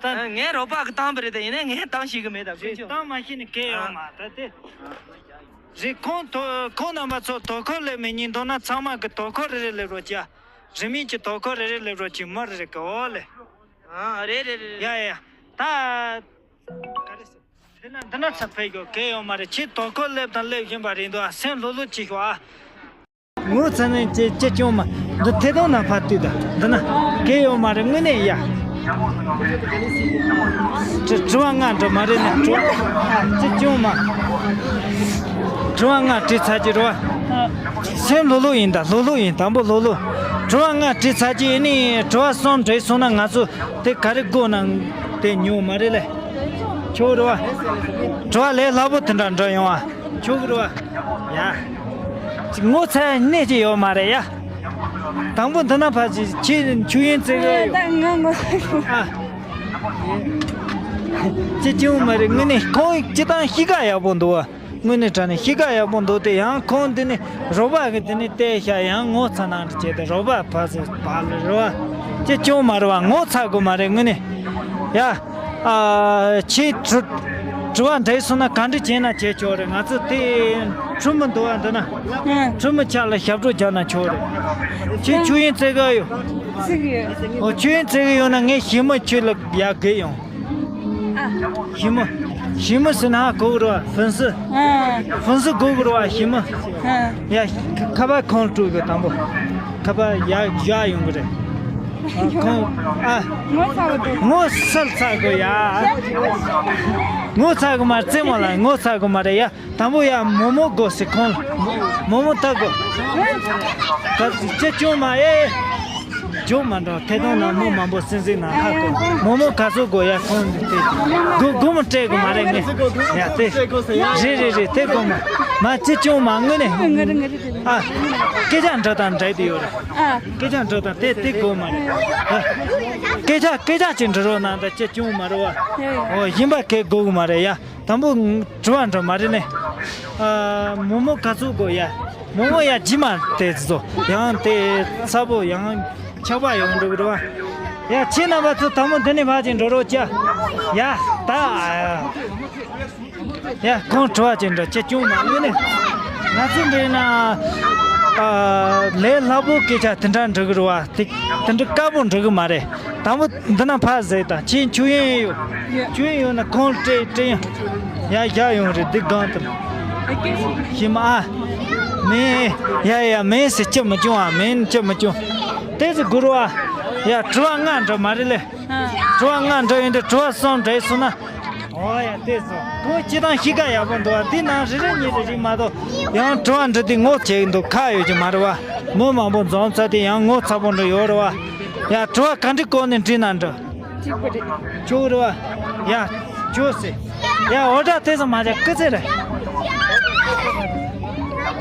ད་ངའི་རོགས་པ་གི་བཏང་པ་རེད་དེ། ཡིན་ནའི་ངས་བཏང་ཤེས་གི་མེད་ད། ཁོང་ཚོ་བཏང་མ་ཤེས་ནི་གལ་ཡོད་མ་ད་དེ། རེད། ཁོང་དོ་ཁོང་རྣམ་པ་ཚོ་དོ་ཁུར་སླེབས་མི་ཉན་འདུག་ན་ཚང་མ་གི་དོ་ཁུར་རེ་རེ་སླེབས་རོགས་བྱ། རིན་མེད་ཀྱི་དོ་ཁུར་རེ་རེ་སླེབས་རོགས་བྱེད། མི་རེ་རེ་གི་འོག་ལས། ཨ་རེད་རེད་རེད། ཡ་ཡ་ཡ། ད། ག་རེ་ཟེར། དེ་ན་འདི་ན་ཚ་ཕེབས་ཡོད་གལ་ཡོད་མ་རེད། ཁྱེད་དོ་ཁུར་སླེབས་དང་སླེབས་བཞིན་པ་རེད་འདུག་ཨ། སེམས་ལྷོད་ལྷོད་བྱེད་ཤོག་ཨ། ངོ་ཚ་ནས་ཅི་ཅི་བྱུང་མ། འདི་ཐད་གཏོང་ན་ཕར་བལྟས་ད། འདི་ན་གལ་ཡོད་མ་རེད་དངོས་གནས་ཡ། དྲི་དྲི་བ་ལྔ་འགྲོ་མ་རེད་ན་དྲི་བ་ཅི་བྱུང་མ། དྲི་བ་ལྔ་དྲིས་ཚར་གྱི་རེད་བ། སེམས་ལྷོད་ལྷོད་ཡིན་ད། ལྷོད་ལྷོད་ཡིན། དང་པོ་ལྷོད་ལྷོད། དྲི་བ་ལྔ་དྲིས་ཚར་གྱི་ཡིན་ནི། དྲི་བ་གསུམ་དྲིས་སོང་ན་ང་ཚོ་དེ་ག་རེ་དགོས་ན་དེ་ཉོ་མ་རེད་ལེ། ཆོག་རེད་བ། དྲི་བ་ལས་སླ་པོ་དེ་འདྲ་འདྲ་ཡོང་བ། ཆོག་གི་རེད་བ། ཡ། ངོ་ཚ་ནས་ཅི་ཡོད་མ་རེད་ཡ། དང་པོ་འདི་ན་ཕར་ཅི་ཆི་ཆུ་ཡན་ཙེ་གི། ད་ང་ངོ་ཚ། ཨ། ཅི་ཅི་ཡོད་མ་རེད། དངོས་གནས་ཁོང་སྤྱི་བཏང་གཤིས་ཀ་ཡག་པོ་འདུག་བ། དངོས་གནས་དྲང་གནས་གཤིས་ཀ་ཡག་པོ་འདུག་སྟེ། ཡང་ཁོང་འདི་ནས་རོགས་པ་གི་དེ་ནས་བལྟས་ཤག་ཡང་ངོ་ཚ་ནང་དུ་བྱས་ཏེ་རོགས་པ་ཕར་ཚུར་བར་ལ་རེད་བ། ཅི་ཅི་ཡོད་མ་རེད་བ། ངོ་ཚ་དགོས་མ་རེད་དངོས་གནས། ཡ། ཨ། ཆི་ཁྲུ། དྲི་བ་འདྲི་སོང་ན་ག་འདྲ་བྱས་ན་བྱས་ཆོག་རེད། ང་ཚོ་དེ་ཁྲོམ་མི་འདུག་བ། འདི་ན་ཁྲོམ་མི་ཆ་ལ་ཞབས་བྲོ་རྒྱག་ན་ཆོག་རེད། ཁྱེད་ཆོས་དབྱིངས་བརྩི་གི་ཡོད། བརྩི་གི་ཡོད། ཨོ་ཆོས་དབྱིངས་བརྩི་གི་ཡོད་ན་ངས་ཞི་མི་ཁྱོད་ལ་ཡར་རྒོལ་ཡོང་། ཨ། ཞི་མི། ཞི་མི་ཟེར་ན་ཧ་གོ་གི་རེད་བ། ཧྥུན་སི། ཧྥུན་སི་གོ་གི་རེད་བ། ཞི་མི། ཡ། ཁ་པར་ཁོང་སྤྲོད་གི་དང་པོ། ཁ་པར་ཡར་བཞག་ཡོང་གི་རེད། ཁོང་། ཨ། ངོ་ཚ་བ་འདུག་ངོ་སལ་ཚ་དགོས་ཡ། ངོ་ཚ་དགོས་མ་རེད། རྩེད་མོ་ལ་ངོ་ཚ་དགོས་མ་རེད་ཡ། དང་པོ་ཡ་མོ་མོ་དགོས་ཟེར་ཁོང་། མོ་མོ་ལྟ་དགོས། ད་ཅི་ཅུང་མ་ཨེ། ཇོ་མ་འགྲོ། ཐད་གཏོང་ན་མི་མང་པོ་སེམས་སེམས་ན་ཧ་གོ། མོ་མོ་ག་ཚོད་དགོས་ཡ། ཁོང་འདི་དེ་དགོས་དགོས་མ་སྤྲད་དགོས་མ་རེད། ངས་ཡ་དེ་རེད་རེད་རེད། དེ་དགོས་མ་མ་ཅི་ཅུང་མ་དངོས་གནས། ཨ། སྐད་ཆ་འདྲི་དང་འདྲི་དེ་ཡོད་རེད། ཨ། སྐད་ཆ་འདྲི་དང་དེ་དེ་དགོས་མ་རེད། ཨ། སྐད་ཆ་སྐད་ཆ་ཅིག་འདྲི་རོགས་གནང་། ད་ཅི་ཅུང་མ་རེད་བ། ཡ་ཡ། ཨོ་ཡིན་པ་གས་དགོས་གི་མ་རེད་ཡ། དང་པོ་དྲི་བ་འདྲི་མ་རེད་ནས། ཨ། མོ་མོ་ག་ཚོད་དགོས་ཡ། མོ་མོ་ཡ་རྗེས་མ་དེ་ཚོ་ཡང་དེ་ཚ་པོ་ཡང་ཆགས་པ་ཡོང་འགྲོ་གི་རེད་བ། ཡ་ཁྱེད་རྣམ་པ་ཚོ་དང་པོ་འདི་ནས་ཕར་ཅིག་འགྲོ་རོགས་བྱ། ཡ་ད། ཡ་ཁོང་དྲི་བ་ཅིག་འདྲི། ཅི་ཅུང་མ་དངོས་གནས། ང་ཚོ་འདྲི་ན། ཨ། ལས་སླ་པོ་སྐད་ཆ་དེ་འདྲ་འདྲི་གི་རེད་བ། དེ་དེ་འདྲ་དཀའ་པོ་འདྲི་གི་མ་རེད། དང་པོ་འདི་ན་ཕར་ཟེར་དང་། ཁྱེད་ཆོས་དབྱིངས་ཡོད། ཡོད། ཆོས་དབྱིངས་ཡོད་ན་ཁོང་སྤྲད་སྤྲད་ཡང་། ཡ་བཞག་ཡོང་རེད་འདི་སྒང་དུ། ཨ་ཀེ། ཤི་མ་ཨ། མེད། ཡ་ཡ་མེད་ཟེར་ཅི་མི་བྱུང་ཨ། མེད་ཅི་མི་བྱུང་། དེ་ཚོ་དགོས་རེད་བ། ཡ་དྲི་བ་ལྔ་འདྲི་མ་རེད་ལེ། ཨ། དྲི་བ་ལྔ་འདྲི་ཡོང་དུས་དྲི་བ་གསུམ་འདྲི་སོང་ན། ཨོ་ཡ་དེ་སོང་། ཁོང་སྤྱི་བཏང་གཤིས་ཀ་ཡག་པོ་འདུག་བ། འདི་ནང་རེ་རེ་གཉིས་རེ་རིགས་མ་གཏོགས་ཡང་དྲི་བ་འདྲི་དུས་ངོ་བྱེད་ཀྱི་འདུག་ཁག་ཡོད་ཀྱི་མ་རེད་བ། མི་མང་པོ་འཛོམས་ཚར་དུས་ཡང་ངོ་ཚ་པོ་འདྲ་ཡོད་རེད་བ། ཡ་དྲི་བ་ག་འདྲི་སྐོར་ནས་འདྲི་ན་འདྲི། གཅིག་པ་རེད། ཆོག་རེད་བ། ཡ་ཆོག་ཟེར། ཡ་འོ་དྲ་དེ་ཚོ་མ་བྱ་སྐུ་ཚེ་རེད།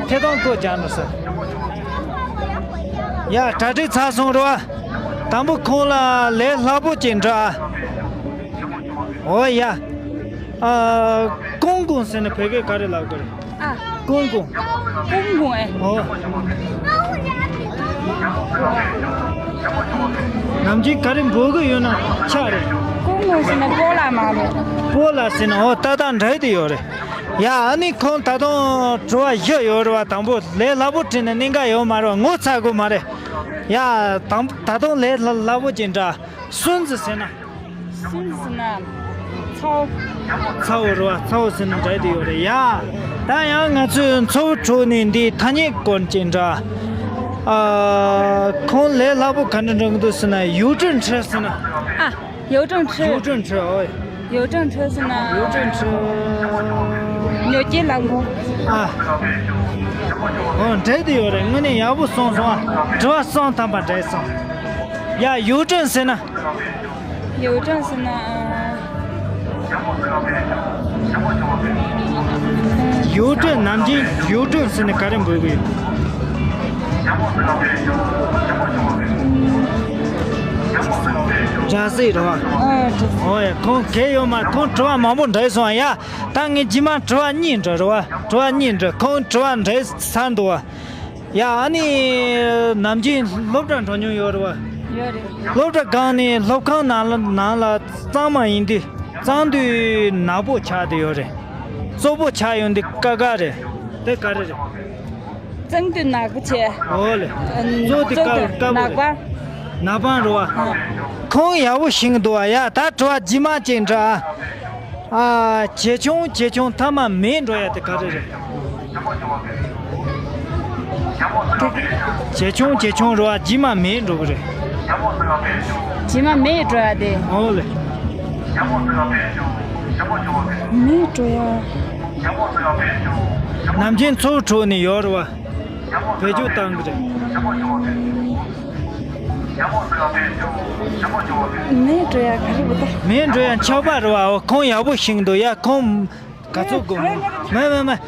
ཐད་གཏོང་བཀོད་རྒྱག་འགྲོ་ཟེར། ཡ་གྲ་སྒྲིག་ཚར་སོང་རེད་བ། དང་པོ་ཁོང་ལ་ལས་སླ་པོ་ཅིག་འདྲི་ཨ། ཨོ་ཡ། ཨ། ཀོང་ཀོང་ཟེར་ན་བོད་སྐད་ག་རེ་ལབ་དགོས་རེད། ཨ། ཀོང་ཀོང་། ཀོང་ཀོང་ཨེ། ཨོ། ནམ་རྒྱུན་ག་རེ་འབོད་གི་ཡོད་ན་ཆ་རེད། ཀོང་ཀོང་ཟེར་ན་སྤོ་ལགས་མ་རེད། སྤོ་ལགས་ཟེར་ན། ཨོ་ཏག་ཏག་འདྲ་དེ་ཡོད་རེད། ཡ་ཨ་ནི་ཁོང་ད་དུང་དྲི་བ་བཞི་ཡོད་རེད་བ། དང་པོ་ལས་སླ་པོ་དྲིས་ན་གནད་འགག་ཡོད་མ་རེད་བ། ངོ་ཚ་དགོས་མ་རེད། ཡ་དང་ད་དུང་ལས་སླ་སླ་པོ་ཅིག་འདྲི། སུན་ཙི་ཟེར་ན། སུན་ཙི་ཟེར་ན། ཚ་བོ། ཚ་བོ་རེད་བ། ཚ་བོ་ཟེར་ན་འདྲ་དེ་ཡོད་རེད་ཡ། ད་ཡང་ང་ཚོའི་མཚོ་བོད་ཕྱོགས་ནས་འདིའི་ཐ་སྙད་སྐོར་ཅིག་འདྲི། ཨ། ཁོང་ལས་སླ་པོ་ག་འདྲ་འདྲི་གི་འདུག་ཟེར་ན། 邮政车ཟེར་ན། ཨ། 邮政车། 邮政车 ཨོ། 邮政车ཟེར་ན། 邮政车། མྱུར་སྐྱེལ་ལམ་གོ་ཨ། ཨོ་འདྲ་དེ་ཡོད་རེད། དངོས་གནས་ཡག་པོ་གསུངས་སོང་ཨ། དྲི་བ་གསུམ་ཐམ་པ་འདྲི་སོང་། ཡ་邮政ཟེར་ན། 邮政ཟེར་ན། 邮政། ནམ་རྒྱུན་邮政ཟེར་ན་ག་རེ་འབོད་གི་ཡོད། རྒྱ་སེ་རེད་བ། ཨོ་ཡ། ཁོང་གལ་ཡོད་མ། ཁོང་དྲི་བ་མང་པོ་འདྲི་སོང་ཡ། ད་ངས་རྗེས་མ་དྲི་བ་གཉིས་འདྲི་རེད་བ། དྲི་བ་གཉིས་འདྲི། ཁོང་དྲི་བ་འདྲི་ཚར་འདུག་བ། ཡ་ཨ་ནི། ནམ་རྒྱུན་སློབ་གྲྭ་འགྲོ་མྱོང་ཡོད་རེད་བ། ཡོད་རེད། སློབ་གྲྭ་སྒང་ནས་སློབ་ཁང་ནང་ལ་ནང་ལ་གཙང་མ་ཡིན་དུས་གཙང་དུས་ནག་པོ་ཆགས་བསྡད་ཡོད་རེད། བཙོག་པོ་ཆགས་ཡོང་དུས་དཀའ་ཁག་རེད། དེ་ག་རེ་རེད། གཙང་དུས་ནག་པོ་ཆགས། འོ་ལེ། ཨ། བཙོག་དུས་དཀའ་བཙོག་དུས་དཀའ་པོ་ནག་རེད། པ། ནག་པང་རེད་བ། ཨ། ཁོང་ཡག་པོ་ཤེས་ཀྱི་འདུག་བ། ཡ་ད་དྲི་བ་རྗེས་མ་ཅིག་འདྲི་ཨ། ཨ། ཇེ་ཆུང་ཇེ་ཆུང་མཐའ་མ་མེད་འགྲོ་ཡ་དེ་ག་རེ་རེད། ཇེ་ཆུང་ཇེ་ཆུང་རེད་བ། རྗེས་མ་མེད་འགྲོ་གི་རེད། རྗེས་མ་མེད་འགྲོ་ཡ་དེ། འོ་ལེ། མེད་འགྲོ་ཡ། ནམ་རྒྱུན་མཚོ་བོད་ཕྱོགས་ནས་ཡོད་རེད་བ། བེད་སྤྱོད་བཏང་གི་རེད། མེད་འགྲོ་ཡ་ག་རེ་བུ་ད། མེད་འགྲོ་ཡ་ཆགས་པ་རེད་བ། ཁོང་ཡག་པོ་ཤེས་འདུག་ཡ། ཁོང་ག་ཚོད་དགོས་མོད། མེད་མེད་མེད།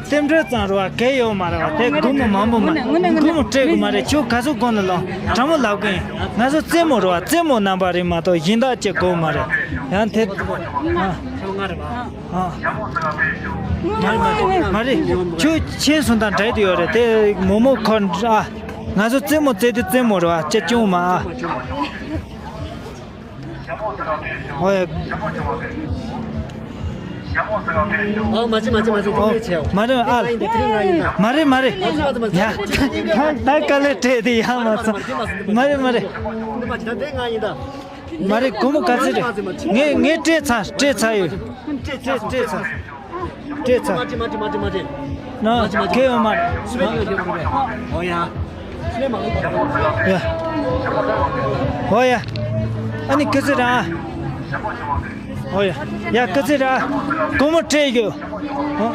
རྩེད་འགྲོ་ཙམ་རེད་བ། གལ་ཡོད་མ་རེད་བ། དེ་སྒོར་མོ་མང་པོ་མ། དངོས་གནས་དངོས་གནས་སྒོར་མོ་སྤྲད་དགོས་མ་རེད། ཁྱོད་ག་ཚོད་དགོས་ན་ལབ། དྲང་མོ་ལབ་གི་ཡིན། ང་ཚོ་རྩེད་མོ་རེད་བ། རྩེད་མོ་རྣམ་པ་རེད་མ་གཏོགས་གཞན་དག་ཅིག་དགོས་མ་རེད། ཡང་དེ། ཨ། ཨ། མ་རེད་མ་རེད། ཁྱོད་ཁྱེད་སོང་དང་འདྲ་དེ་ཡོད་རེད། དེ་མོ་མོ་ཁོ་ཨ། ང་ཚོ་རྩེད་མོ་རྩེ་དུས་རྩེད་མོ་རེད་བ། ཅི་ཅུང་མ་ཨ། ཨོ་ཡ། ཨོ་མ་བྱེད་མ་བྱེད་མ་བྱེད། དེ་ཆེའོ། མ་རེད་ཨ། དེ་ང་ཡིན་ད། མ་རེད་མ་རེད། ཡ། ད་ག་ལེ་སྤྲད་དེ་ཡ་མ་སོང་། མ་རེད་མ་རེད། དེ་ང་ཡིན་ད། མ་རེད། སྒོར་མོ་ག་ཚོད་རེད། ངས་ངས་སྤྲད་ཚར་སྤྲད་ཚར་ཡོད། སྤྲད་སྤྲད་ཚར། སྤྲད་ཚར། མ་བྱེད་མ་བྱེད་མ་བྱེད་མ་བྱེད། ན་ཁེ་ཡོད་མ་རེད། ཨོ་ཡ། ཨོ་ཡ། ཨ་ནི་སྐུ་ཚེ་རིང་། ཨོ་ཡ། ཡ་སྐུ་ཚེ་རིང་། སྒོར་མོ་སྤྲད་ཡོད། ཨོ།